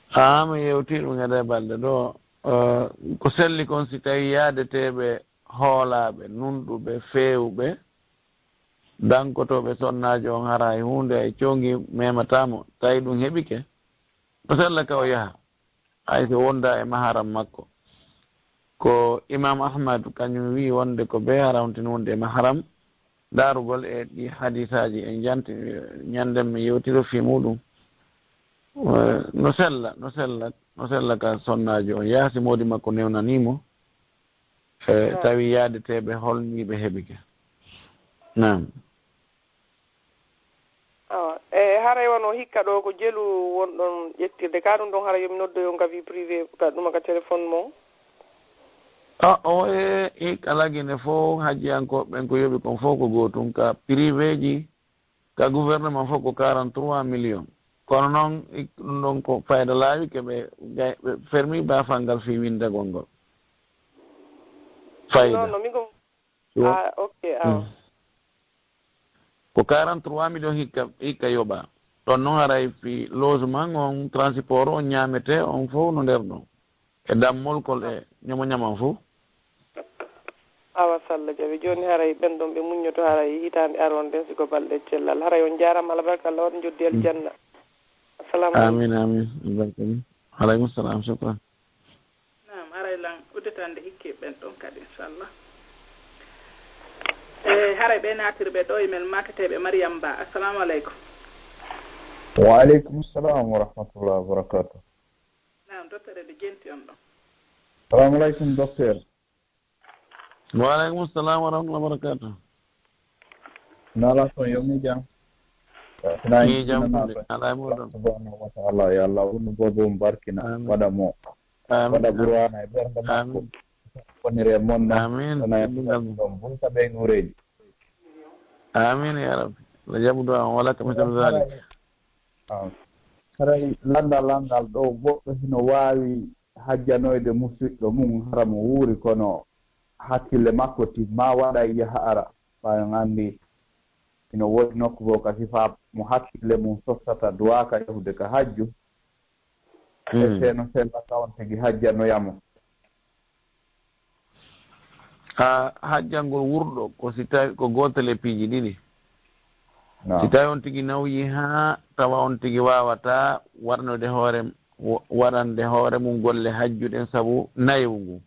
Haa mi yewtii ɗum e ɗee balɗe ɗoo, eh, ko selli kon si tawii yaadeteeɓe hoolaaɓe, nunɗuɓe, feewɓe, dankotooɓe sonnaajo on hara hay huunde, hay coongi memataa mo, tawi ɗum heɓike, ko sella ka o yaha, hay so wondaa e maharam makko. Ko Imam Ahmad kañum wi'i wonde ko bee hara on tin wonde e maharam, ndaarugol e ɗi hadisaaji en janti, ñanden mi yewtiro fii muɗum. Eh, no sella, no sella, no sella ka sonnaajo on yaha si moodi makko newnanii mo, eh, tawi yaadeteeɓe holniiɓe heɓike. Naam. Awa, e haray wano hikka ɗo ko jelu wonɗon ƴettirde, ka ɗum ɗon haray yo mi noddoy on ka vie privée, ka ɗuma ka téléphone mon? A, o e hikka lagine fof, hajjiyankooɓe ɓen ko yoɓi kon fof ko gootum, ka privé ji, ka gouvernement fof ko quarante-trois millions. Kono noon, ik-, ɗum ɗon ko fayda laawi ke ɓe gay-, ɓe fermi baafal ngal fii winndagol ngol. Fayda. Non, non, min ko, ah, ok, awa. Ko quarante-trois millions hikka, hikka yoɓa. Ɗon noon haray fii logement on, transport on, ñaametee on fof no nder ɗon. E dammol kol e ñamo ñaman fof. Awa Salla Jabi, jooni haray ɓen ɗon ɓe muññoto haray hitaande aroore nden, si ko balɗe cellal. Haray on njaaraama, alabarka, Allah waɗa njoddi aljanna. Assalamu aleykum. Amin, amin. Albarka min. Aleykum salam, shukran. Naam, haray lan udditande hikke ɓen ɗon kadi, inchallah. E haray ɓe naatirɓe ɗo e men makateeɓe Mariam Ba. Assalamu aleykum. Wa aleykum salam wa rahmatullahi wa barakatuh. Naam, docteur, eɗe jenti on ɗon. Salamu aleykum, docteur. Wa aleykum salam wa rahmatullahi wa barakatuh. Nala ko yo mi jam. Ni jam ko ala mo ɗon. Subhanahu wa ta'ala, ya Allah, wonu bobo barkina, waɗa mo. Amin. Waɗa Qur'ana e ɓernde makko. Wonire mon na. Amin. Ɗon bulta ɓe ngureji. Amin ya rabbi. La jaɓu du'a on, wala ka misal zalik. Haray lanndal, lanndal ɗo, goɗɗo hino waawi hajjanoyde musiɗɗo mum hara mo wuuri, kono hakkille makko timma waɗay yaha ara. Ɓay on anndi hino woodi nokku goo ka sifaa mo hakkille mum sottata duwaaka yahude ka hajju. E seno sellata on tigi hajjanoya mo. A hajjangol wurɗo ko si tawi ko gootel e piiji ɗiɗi. Si tawi on tigi nawyi haa tawa on tigi waawataa waɗanoyde hoore, wa-, waɗande hoore mum golle hajju ɗen sabu nayewu ngun.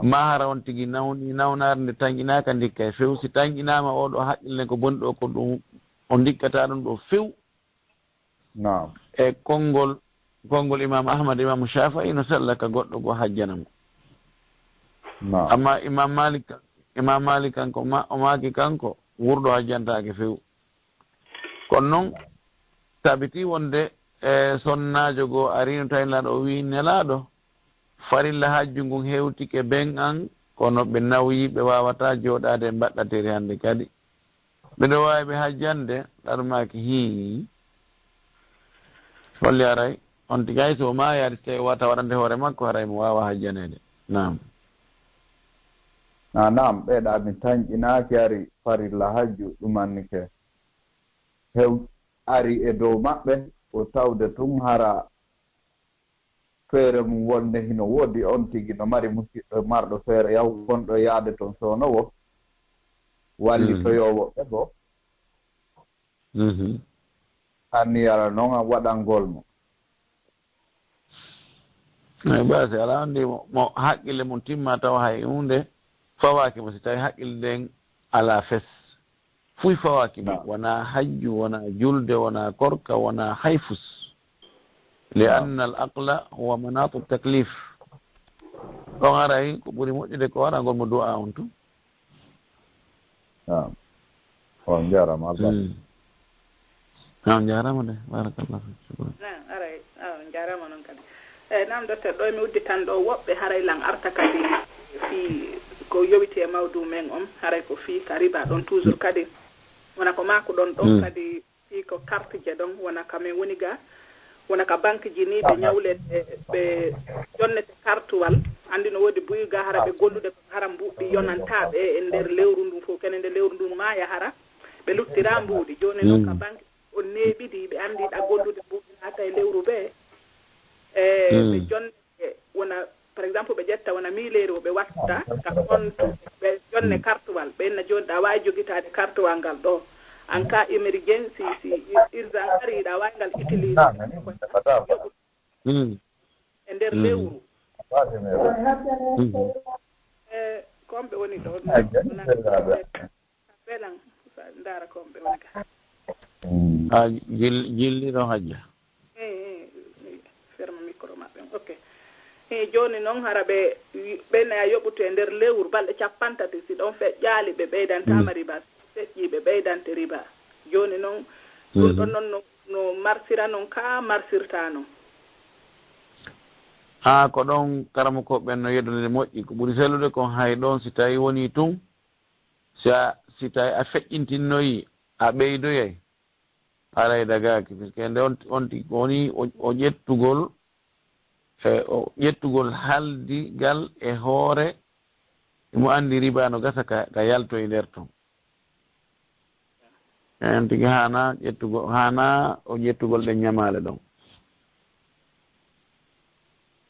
Maa hara on tigi nawni, nawnaare nde tanƴinaaka ndikka e few. Si tanƴinaama oo ɗoo haqqille ko boni ɗoo ko ɗum o ndikkataa ɗum ɗoo few. Naam. E konngol, konngol Imam Ahmad, Imam Shafi'i no sella ka goɗɗo goo hajjana mo. Naam. Amma Imam Malik, Imam Malik kanko ma-, o maaki kanko wurɗo hajjantaake few. Kono noon, tabitii wonde, e, sonnaajo goo arii no tawi Nelaaɗo o wi'i, Nelaaɗo, farilla hajju ngun hewtike ben an, kono ɓe nawyi, ɓe waawataa jooɗaade e mbaɗɗateeri hannde kadi. Miɗo waawi ɓe hajjande, ɗaɗu maaki, hii. Holli haray, on tigi hay so o maayaade, so tawi o waawata waɗande hoore makko, haray mo waawa hajjaneede. Naam. Na naam, ɓeeɗa mi tanƴinaaki ari farilla hajju ɗumannike. Hew ari e dow maɓɓe, o tawde tun hara feere mum wonde hino woodi on tigi no mari musiɗɗo marɗo feere yahu gonɗo yaade toon soonowo, wallitoyoowo ɓe goo. Mhm. Anniyara noon waɗangol mo. Ay, basi, ala anndi mo, mo haqqille mum timma tawa hay huunde fawaaki mo, si tawi haqqille nden ala fes. Fuy fawaaki mo, wona hajju, wona julde, wona korka, wona hay fus. Li anna al aqla huwa manatu taklif. Ɗon aray ko ɓuri moƴƴude ko waɗangol mo du'a on tun. Naam. On njaaraama, Allah. Mm. Naam, njaaraama de. Barakallahu fiik. Shukran. Naam, aray, ah, on njaaraama noon kadi. Eh, naam, docteur, ɗo mi udditan ɗo woɓɓe haray lan arta kadi fii ko yowiti e mawdu men on, haray ko fii ka riba ɗon toujours kadi. Wona ko maaku ɗon ɗon kadi fii ko carte je ɗon, wona ka men woni ga, wona ka banque ji ni ɓe ñawlete, ɓe jonnete kartuwal. Anndi no woodi buy ga hara ɓe gollude ko hara mbuuɗi yonantaa ɓe e nder lewru ndun fof, kene nde lewru ndun maaya hara ɓe luttira mbuuɗi. Jooni noon ka banque on neeɓidi, ɓe anndi ɗa gollude mbuuɗi naata e lewru ɓe, e ɓe jonne wona, par exemple, ɓe ƴetta wona miileeri o ɓe watta ka compte, ɓe jonne kartuwal, ɓe inna jooni ɗa waawi jogitaade kartuwal ngal ɗo. En cas émergency, si ur-, urgence ari, ɗa waawi ngal utiliser. Mm. E nder lewru. E, ko on ɓe woni ɗo? Belan, sa ndaara ko on ɓe woni ka. Mm. A jil-, jilli ɗo hajja. Eh, eh, eh, ferma micro maɓɓe. Ok. Eh, jooni noon hara ɓe, ɓe na yoɓutu e nder lewru balɗe cappanɗe tati, si ɗon feƴƴaali ɓe ɓeydantaama riba, si feƴƴii ɓe ɓeydante riba. Jooni noon, ɗum ɗon noon no, no marsira noon ka marsirta noon. Haa ko ɗon karamokooɓe ɓen no yeddude moƴƴi, ko ɓuri sellude kon hay ɗon si tawi woni tun, si a, si tawi a feƴƴintinnoyi, a ɓeydoyay, haray dagaaki, puisque nde on, on tigi woni o, o ƴettugol, e, o ƴettugol haldigal e hoore, mo anndi riba no gasa ka, ka yaltoy nder ton. En tigi haana ƴettugol, haana o ƴettugol ɗen ñamaale ɗon.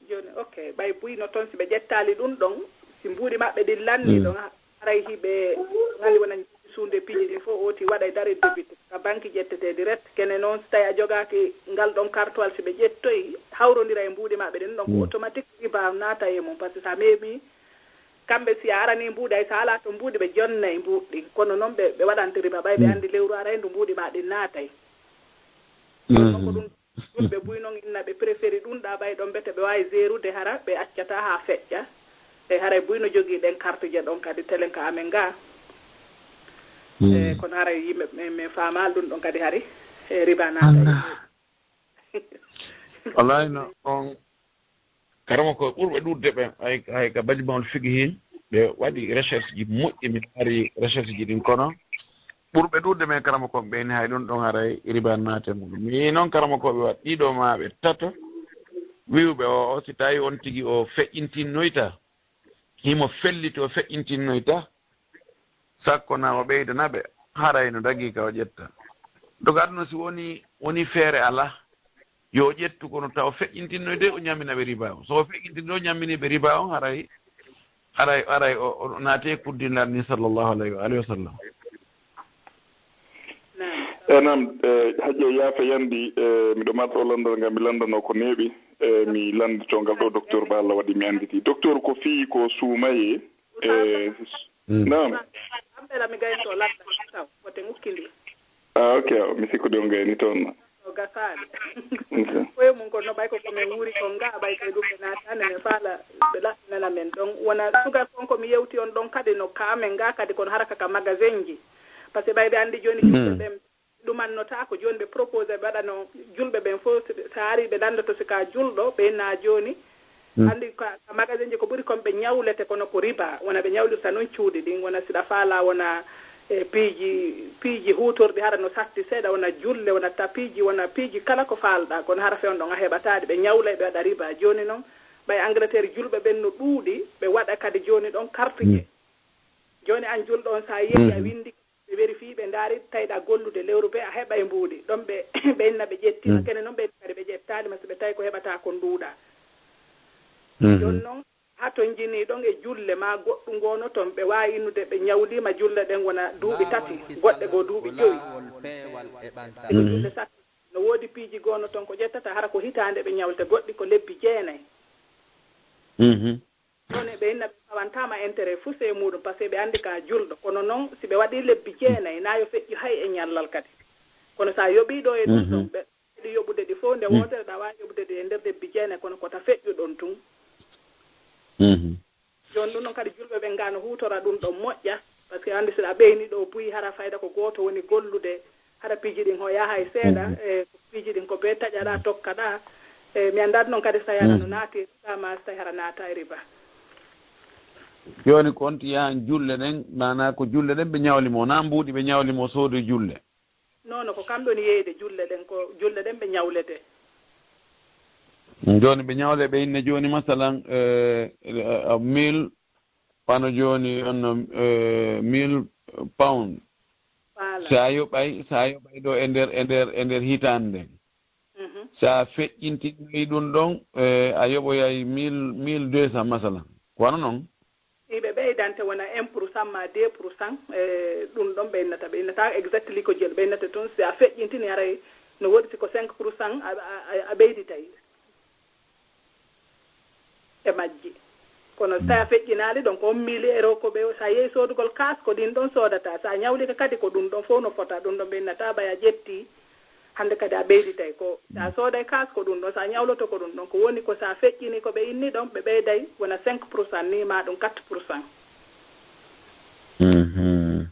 Jooni, ok, ɓay buy no toon si ɓe ƴettaali ɗum ɗon, si mbuuɗi maɓɓe ɗin lanni ɗon, haray hiɓe ngali wona suunde piiji ɗin fof, oti waɗay dare debit ka banque ƴettete direct. Kene noon, si tawi a jogaaki ngal ɗon kartowal, si ɓe ƴettoyi, hawrondira e mbuuɗi maɓɓe ɗin ɗon, ko automatique riba naata e mum, parce que sa meemi kamɓe, si a arani mbuuɗi, hay so alaa to mbuuɗi, ɓe jonnay mbuuɗi ɗin. Kono noon ɓe, ɓe waɗante riba, ɓay ɓe anndi lewru aray ndu mbuuɗi ma ɗin naatay. Ɗum noon ko ɗum, ɗum ɓe buy noon inna ɓe préféri ɗum ɗa, ɓay ɗon mbete ɓe waawi zerude hara, ɓe accataa haa feƴƴa. E haray buy no jogii ɗen kartuje ɗon kadi telen ka amen ga. E kono haray yimɓe men, men faamaali ɗum ɗon kadi hari, e riba naatay. Wallahi no, on Karama ko ɓurɓe ɗuuɗde ɓen, hay, hay ka Majma'ul Fiqhi, ɓe waɗi recherche ji moƴƴi, mi laari recherche ji ɗin, kono ɓurɓe ɗuuɗde men karama ko ɓe ni hay ɗum ɗon haray riba naate muɗum. Mi yii noon karama ko ɓe waɗi ɗiɗo maa ɓe tato, wi'uɓe o, o si tawi on tigi o feƴƴintinnoyta, himo felliti o feƴƴintinnoyta, sakko na o ɓeydana ɓe, haray no dagii ka o ƴetta. Donc aduna si woni, woni feere alaa, yo o ƴettu kono taw feƴƴintinnoyde o ñammina ɓe riba on. So o feƴƴintinno o ñammini ɓe riba on, haray, haray, haray o, o naati e kuddin lanni sallallahu alayhi wa alihi wa sallam. E nam, e, hajja yaafa yandi, e, miɗo marɗo landal ngal mi landano ko neeɓi, e, mi landito ngal ɗo docteur Ba Allah waɗi mi anditi. Docteur ko fii ko suumaye, e, nam. Abbela mi gayto ladda taw, wote ŋukkindi. Ah, ok, mi sikkude on gayni toon. O gasaali. Ok. Koye mum ko no ɓay ko ko men wuuri kon ga, ɓay koye ɗum ɓe naataani, men faala ɓe laɓɓinana men. Donc, wona sugal kon ko mi yewti on ɗon kadi no ka men ga kadi, kono hara ka, ka magasin ji. Parce que ɓay ɓe anndi jooni yimɓe ɓen ɗumannotaako, jooni ɓe proposé ɓe waɗano julɓe ɓen fof, so ɓe, so a ari ɓe lanndoto si ka julɗo, ɓe na jooni. Anndi ka, ka magasin ji ko ɓuri kon ɓe ñawlete, kono ko riba, wona ɓe ñawlirta noon cuuɗi ɗin, wona si ɗa faala, wona e piiji, piiji huutorɗi hara no satti seeɗa, wona julle, wona tapiiji, wona piiji kala ko faalɗa, kono hara fewndo ɗon a heɓataa ɗi, ɓe ñawlay ɓe waɗa riba. Jooni noon, ɓay Angleterre julɓe ɓen no ɗuuɗi, ɓe waɗa kadi jooni ɗon kartuje. Jooni aan julɗo on, so a yehi a winndi, ɓe vérifier, ɓe ndaari, tawi ɗa gollude lewru bee, a heɓay mbuuɗi. Ɗon ɓe, ɓe inna ɓe ƴettiima, kene noon ɓe kadi ɓe ƴettaali ma, si ɓe tawi ko heɓata kon nduuɗa. Jooni noon, haa to njini ɗon e julle ma goɗɗum ngono toon, ɓe waawi innude ɓe ñawliima julle ɗen wona duuɓi tati, goɗɗe goo duuɓi jowi. Ɓe ko julle sappo. No woodi piiji goo no toon ko ƴettata hara ko hitaande ɓe ñawlete, goɗɗi ko lebbi jeenay. Ɗon e ɓe inna ɓe pawantaama intérêt fuu sey muuɗum, par ce que ɓe anndi ka julɗo. Kono noon, si ɓe waɗii lebbi jeenay, na yo feƴƴu hay e ñallal kadi. Kono so a yoɓii ɗo e ɗum ɗon, ɓe ɗi yoɓude ɗi fof nde wootere, ɗa waawi yoɓude ɗi e nder lebbi jeenay, kono ko ta feƴƴu ɗon tun. Jooni ɗum ɗon kadi julɓe ɓen ngaa no huutora ɗum ɗon moƴƴa, par ce que anndi si ɗa ɓeyni ɗo buy hara fayda ko gooto woni gollude, hara piiji ɗin ho yaha hay seeɗa, e ko piiji ɗin ko bee taƴaɗa, tokkaɗa, e mi anndaat noon kadi so tawii hara no naati riba ma so tawii hara naata e riba. Jooni kon ti yahan julle ɗen, maanaa ko julle ɗen ɓe ñawli mo, naa mbuuɗi ɓe ñawli mo soodoy julle? Non, non, ko kamɓe woni yeeyde julle ɗen, ko julle ɗen ɓe ñawlete. Jooni ɓe ñawle ɓe inne jooni masalan, eh, eh, mille, wano jooni on no, eh, mille pound. Voilà. Sa yoɓay, sa yoɓay ɗo e nder, e nder, e nder hitaande nden. Mhm. Sa feƴƴintinoyi ɗum ɗon, eh, a yoɓoyay mille, mille deux cents masalan. Ko wano non? Iɓe ɓeydante wona un pour cent ma deux pour cent, e ɗum ɗon ɓe innata, ɓe innata exactly ko jel, ɓe innata tun si a feƴƴintini haray no woodi si ko cinq pour cent a, a, a, a ɓeyditay e majji. Kono si tawi a feƴƴinaali ɗon ko on mille euro ko ɓe, sa yehi soodugol kaas ko ɗin ɗon soodata, sa ñawlike kadi ko ɗum ɗon fof no fota, ɗum ɗon ɓe innata ɓay a ƴetti. Hannde kadi a ɓeyditay ko, so a sooday kaas ko ɗum ɗon, so a ñawloto ko ɗum ɗon, ko woni ko so a feƴƴini ko ɓe inni ɗon, ɓe ɓeyday wona cinq pour cent ni, ma ɗum quatre pour cent. Mhm.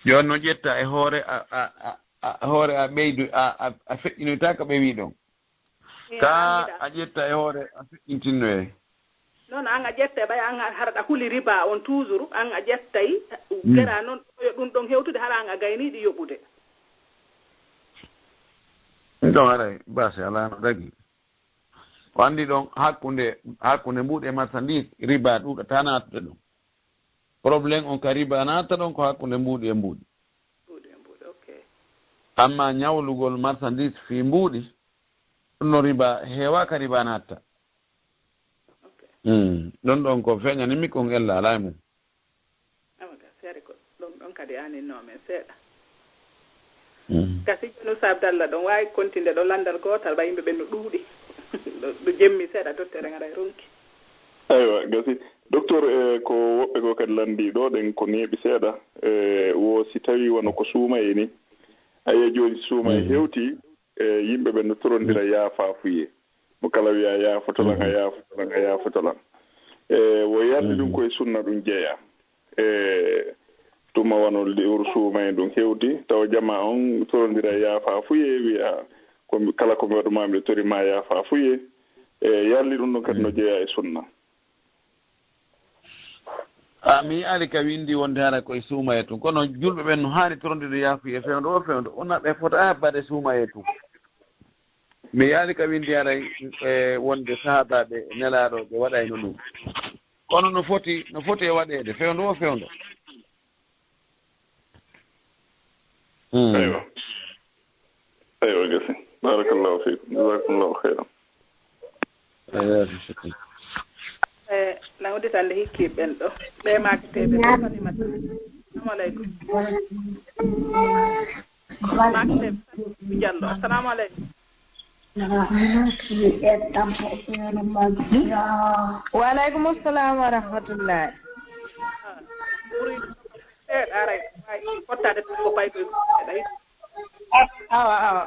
Jooni no ƴetta e hoore a, a, a, a, hoore a ɓeydu, a, a, a feƴƴinoyta ko ɓe wi ɗon. Ka a ƴetta e hoore a feƴƴintinno e. Non, an a ƴetta e ɓay an a hara ɗa huli riba on toujours, an a ƴettay gera non ɗo yo ɗum ɗon hewtude hara an a gayni ɗi yoɓude. Ɗum ɗon haray basi alaa no dagi. Ko anndi ɗon hakkunde, hakkunde mbuuɗi e marchandise riba ɗuuɗata naatude ɗum. Problème on ka riba naata ɗon ko hakkunde mbuuɗi e mbuuɗi. Mbuuɗi e mbuuɗi, ok. Amma ñawlugol marchandise fii mbuuɗi, ɗum no riba heewa ka riba naata. Ok. Mm. Ɗon ɗon ko feeñani mi kon ella alaa e mum. Awa ga seere ko ɗon ɗon kadi aaninno men seeɗa. Mm. Gasi Janus Abdallah ɗon waawi kontinde ɗo lanndal gootal, ɓay yimɓe ɓen no ɗuuɗi. Ɗo, ɗo jemmi seeɗa, docteur en aray ronki. Aywa, gasi. Docteur, e ko woɓɓe goo kadi lanndii ɗo ɗen ko neeɓi seeɗa. E, wo si tawii wano ko suumayee ni. Aye jooni si suumayee hewtii, e, yimɓe ɓen no torondira yaafaafuye. Mo kala wiya yaafotolan, a yaafotolan, a yaafotolan. E, wo yardi ɗum koye sunna ɗum jeyaa. E, tuma wano lewru suumayee ɗum hewti, tawa jamaa on torondira yaafaafuye, wiya, ko mi, kala ko mi waɗu ma, miɗo tori ma yaafaafuye. E, yarli ɗum ɗon kadi no jeyaa e sunna. A, mi yi'aali ka winndi wonde hara koye suumayee tun. Kono julɓe ɓen no haani torondirde yaafuye fewndo o fewndo. Wona ɓe fota haɓɓade suumayee tun. Mi yi'aali ka winndi hara, e, wonde sahaabaaɓe Nelaaɗo ɓe waɗayno ɗum. Kono no foti, no foti e waɗeede fewndo o fewndo. Hmm. Aywa. Aywa, gasi. Barakallahu fiikum. Jazakumullahu khairan. Aywa, shukran. E, na udditande hikki ɓen ɗo. Ɓe maaketeeɓe ɗo, Fatimata. Assalamu alaikum. Maaketeeɓe, Diallo. Assalamu alaikum. Wa alaikum assalam wa rahmatullah. Ah, ɓuri seeɗa aray. Ay, fottaade ko pay ko seeɗa. Awa, awa.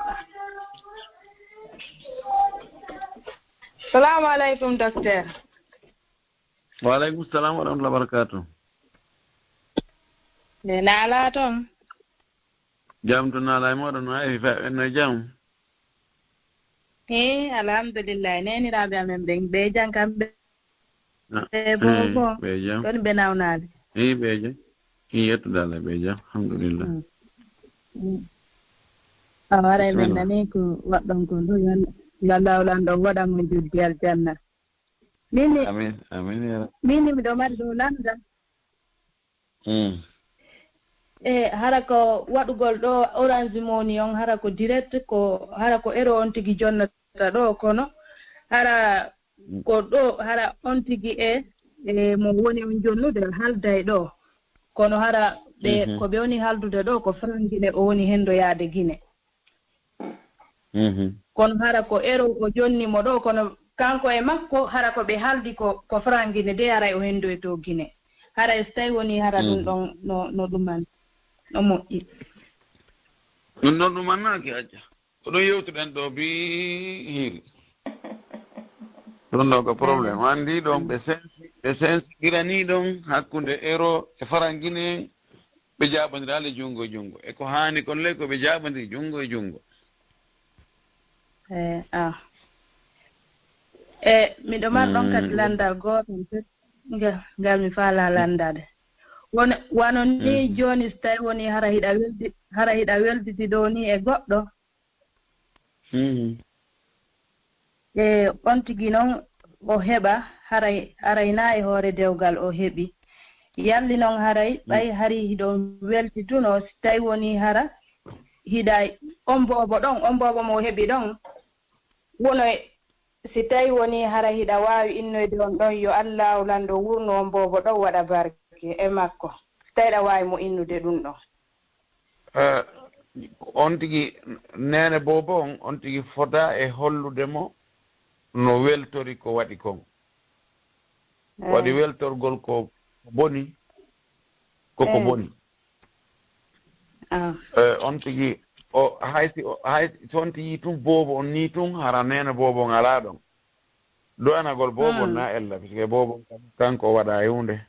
Salamu alaikum, docteur. Wa alaikum salam wa rahmatullahi wa barakatuh. Nde naalaa toon? Jam to naalaa e mooɗon, no Ayfi Faɓe, no jam? He, alhamdulillah. Neeniraaɓe amen ɓen, ɓe jam kamɓe? Ah, ɓe bo, eh, bo. Ɓe jam. Ɗon ɓe nawnaade. Eh, ɓe jam. Eh, yettude Allah, ɓe jam. Alhamdulillah. Mm. Mm. A waray men nani ko waɗɗon kon ɗo, yo Allah, yo Allah lanɗo waɗan on juddi aljanna. Min ni, amin, amin, ya Rabbi. Min ni miɗo mari ɗo lanndal. Mm. E hara ko waɗugol ɗo Orange Money on, hara ko direct, ko hara ko euro on tigi jonnata ɗo, kono hara ko ɗo, hara on tigi e, e mo woni on jonnude halday ɗo, kono hara ɓe, mhm, ko ɓe woni haldude ɗo ko franc Guinée o woni hendoyaade Guinée. Mhm. Kono hara ko euro o jonni mo ɗo, kono kanko e makko, hara ko ɓe haldi ko, ko franc Guinée, de haray o hendoyto Guinée. Haray so tawi woni hara ɗum, mhm, ɗon no, no ɗuman, no moƴƴi. Ɗum ɗon ɗumannaaki, acca. Ko ɗum yewtuɗen ɗo bi hiiri. Ɗum ɗo ko problème. Mm. Anndi ɗon ɓe sensi, ɓe sensi girani ɗon hakkunde euro e franc Guinée. Ɓe jaaɓondiraali junngo e junngo. E ko haani kon le ko ɓe jaaɓondiri junngo e junngo. E, ah. E, miɗo mar ɗon kadi, mm, lanndal gootal, ngal, ngal mi faalaa lanndaade. Won, wano ni, mhm, jooni, so tawi woni hara hiɗa weldi-, hara hiɗa weldidi ɗo ni e goɗɗo, mhm. E on tigi noon o heɓa, haray, haray na e hoore dewgal o heɓi. Yalli noon haray, mm, ɓay hari hiɗon weltituno, si tawi woni hara hiɗa, on boobo ɗon, on boobo mo o heɓi ɗon, wono e, si tawi woni hara hiɗa waawi innoyde on ɗon, yo Allaahu lanɗo wurnu on boobo ɗon, waɗa barke e makko, si tawi ɗa waawi mo innude ɗum ɗon. Eh, on tigi, neene boobo on, on tigi fota e hollude mo no weltori ko waɗi kon. Eh. Waɗi weltorgol ko boni, koko, eh, boni. Ah. Eh, on tigi, o, hay si, o, hay si on tigi tun boobo on ni tun, hara neene boobo on alaa ɗon. Du'anagol boobo on, hmm, na ella, puisque boobo on kanko o waɗa e huunde.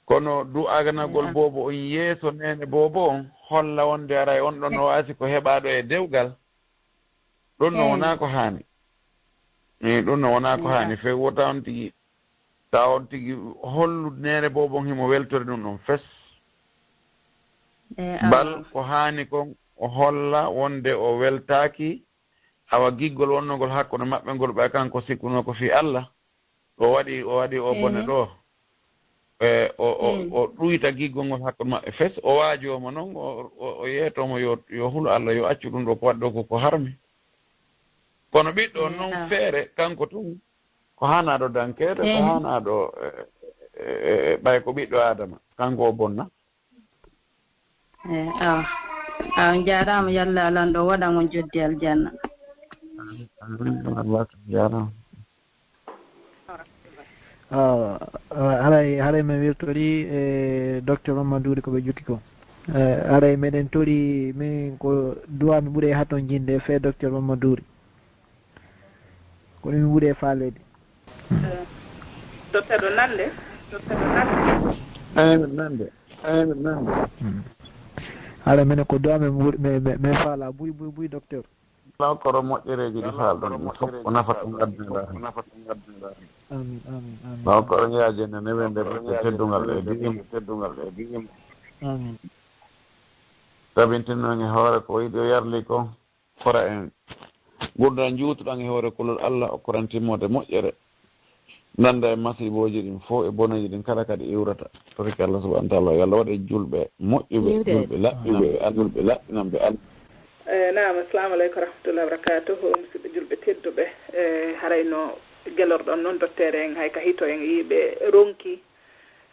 Kono du'anagol, eh, ah, boobo on yeeso neene boobo on, holla wonde aray on ɗon, eh, no waasi ko heɓaaɗo e dewgal. Ɗum no, eh, wonaa ko haani. Eh, ɗum no wonaa ko, eh, haani. Ah. Few wota on tigi, ta on tigi hollu neene boobo on himo weltori ɗum ɗon fes. Eh, ah. Bal ko haani kon o holla wonde o weltaaki, awa giggol wonnogol hakkunde maɓɓe ngol, ɓay kanko sikkunoo ko fii Allah, o waɗi, o waɗi o bone, ehe, ɗo. E, o, o, mm, o ɗuyta giggol ngol hakkunde maɓɓe fes, o waajoo mo non, o, o, o yeetoo mo yo, yo hulu Allah, yo accu ɗum ɗo ko waɗi ɗo ko, ko harmi. Kono ɓiɗɗo on, mm, non, ah, feere, kanko tun, ko haanaaɗo dankeede, ko, mm, haanaaɗo, e, e, e, ɓay ko ɓiɗɗo Aadama, kanko o bonna. Eh, awa. Awa, on jaaraama, yalla Lanɗo waɗan on joddi aljanna. Amin, amin, Allah jaaraama. Ah, ah, haray, haray men weltori, eh, Docteur Mamadou Duri ko ɓe jokki ko. Eh, haray meɗen tori, min ko duwa mi ɓuri e haton jinde fee Docteur Mamadou Duri. Ko ɗum mi ɓuri e faaleede. Hmm. Eh, Docteur ɗo nande? Docteur ɗo nande? Eey, miɗo nande. Eey, miɗo nande. Hmm. Haray minen ko duwa men ɓuri, men, men, men faalaa buy, buy, buy, Docteur. Law koro moƴƴereeji ɗi faalɗon ɗin fof, ko nafa tun aduna e laakhira. Amin, amin, amin. Law koro yaajene newende ɓe teddungal e diine. Amin. Tabintinno e hoore ko o yiɗi o yarli ko. Hokkoraa en ngurndan njuutuɗan e hoore kulol Allah, okkoran timmoode moƴƴere. Nanda e masiibooji ɗin fof e boneeji ɗin kala kadi iwrata. Torike Allah subhanahu wa ta'ala, yo Allah waɗe julɓe moƴƴuɓe, iwde, julɓe laɓɓinanɓe, iwde, julɓe laɓɓinanɓe Allah. Eh, naam, assalamu aleykum wa rahmatullahi wa barakatuhu. Musidɓe julɓe tedduɓe, eh, haray no gelorɗon noon, docteur en, hay ka hito en yiiɓe ronki.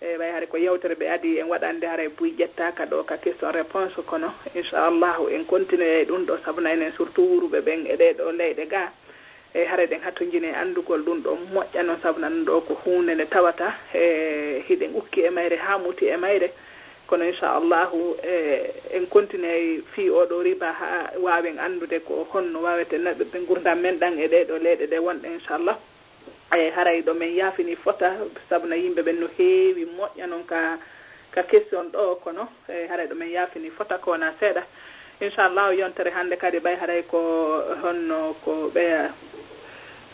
E ɓay hari ko yewtere ɓe adi en waɗande, haray buy ƴettaaka ɗo ka question réponse, kono inchallahu en continueyay ɗum ɗo, sabu na enen surtout wuuruɓe ɓen e ɗee ɗo leyɗe ga, e haray ɗen hattonjini e anndugol ɗum ɗo moƴƴa noon, sabu nan ɗo ko huunde nde tawata e hiɗen ukki e mayre haa muti e mayre, kono inchallahu e en continueyay fii oo ɗo riba haa waawen anndude ko honno waaweten naɓirde ngurndan men ɗan e ɗee ɗo leyɗe ɗe wonɗen inchallah. E haray ɗo men yaafini fota, sabu na yimɓe ɓen no heewi moƴƴa non ka, ka question ɗo, kono e haray ɗo men yaafini fota ko wona seeɗa. Inchallahu yontere hannde kadi ɓay haray ko honno ko ɓeya,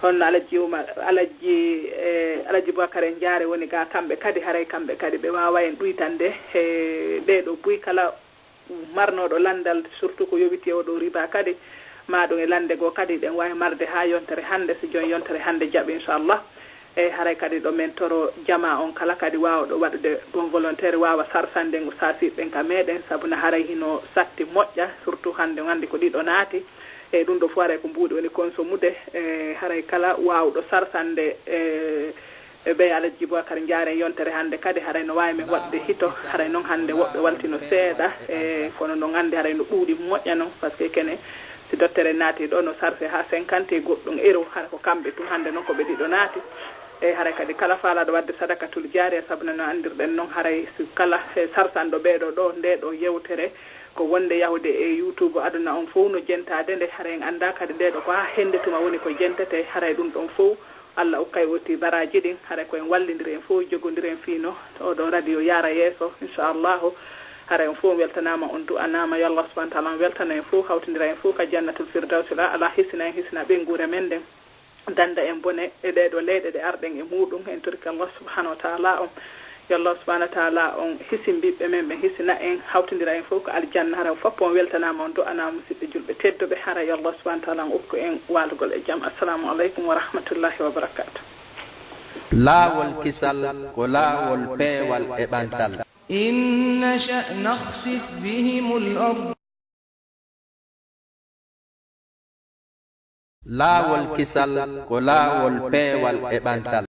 honno Alhaji Umar, Alhaji, e Alhaji Boubacar en Jaare woni ga, kamɓe kadi haray kamɓe kadi ɓe waawa en ɗuytande e ɗee ɗo buy kala marnooɗo lanndal, surtout ko yowiti e oo ɗo riba kadi, ma ɗum e lannde goo kadi, ɗen waawi marde haa yontere hannde, si jooni yontere hannde jaɓi, inchallah. E haray kadi ɗo men toro jamaa on kala kadi waawɗo waɗude bon volontaire waawa sarsande ngu saasiiɓe ɓen ka meɗen, sabu na haray hino satti moƴƴa, surtout hannde on anndi ko ɗiɗo naati. E ɗum ɗo fof haray ko mbuuɗi woni konsomude. E haray kala waawɗo sarsande, e, e ɓe Alhaji Boubacar Ndiaye yontere hannde kadi haray no waawi men waɗude hito. Haray noon hannde woɓɓe waltino seeɗa, e kono noon anndi haray no ɓuuɗi moƴƴa noon, parce que kene si dottere naati ɗo no sarse haa cinquante e goɗɗum euro, hara ko kamɓe tun hannde noon ko ɓe ɗiɗo naati. E haray kadi kala faalaaɗo waɗde sadakatul jaariya, sabu no anndirɗen noon haray si kala e sarsanɗo ɓeeɗo ɗo nde ɗo yewtere ko wonde yahude e YouTube aduna on fof no jentaade nde, haray en anndaa kadi nde ɗo ko haa hennde tuma woni ko jentete, haray ɗum ɗon fof Allah okkay oti baraaji ɗin, haray ko en wallindiri en fof, jogondiri en fii no oɗo radio yaara yeeso, inchallahu. Haray on fof on weltanaama, on du'anaama, yo Allah subhanahu wa taala on weltana en fof, hawtindira en fof ka jannatul firdawsil a'la, hisina en, hisina ɓeynguure men nden, danda en bone e ɗee ɗo leyɗe ɗe arɗen e muuɗum, en torike Allah subhanahu wa taala on. Yo Allah subhanahu wa taala on hisin ɓiɓɓe men ɓen, hisina en, hawtindira en fof ko aljanna. Haray on fof on weltanaama, on du'anaama, musidɓe julɓe tedduɓe. Haray yo Allah subhanahu wa taala on okku en waalugol e jam. Assalamu aleykum wa rahmatullahi wa barakatuh. Laawol kisal ko laawol peewal e ɓantal. إن نشأ نخسف بهم الأرض. Laawol kisal ko laawol peewal e ɓantal.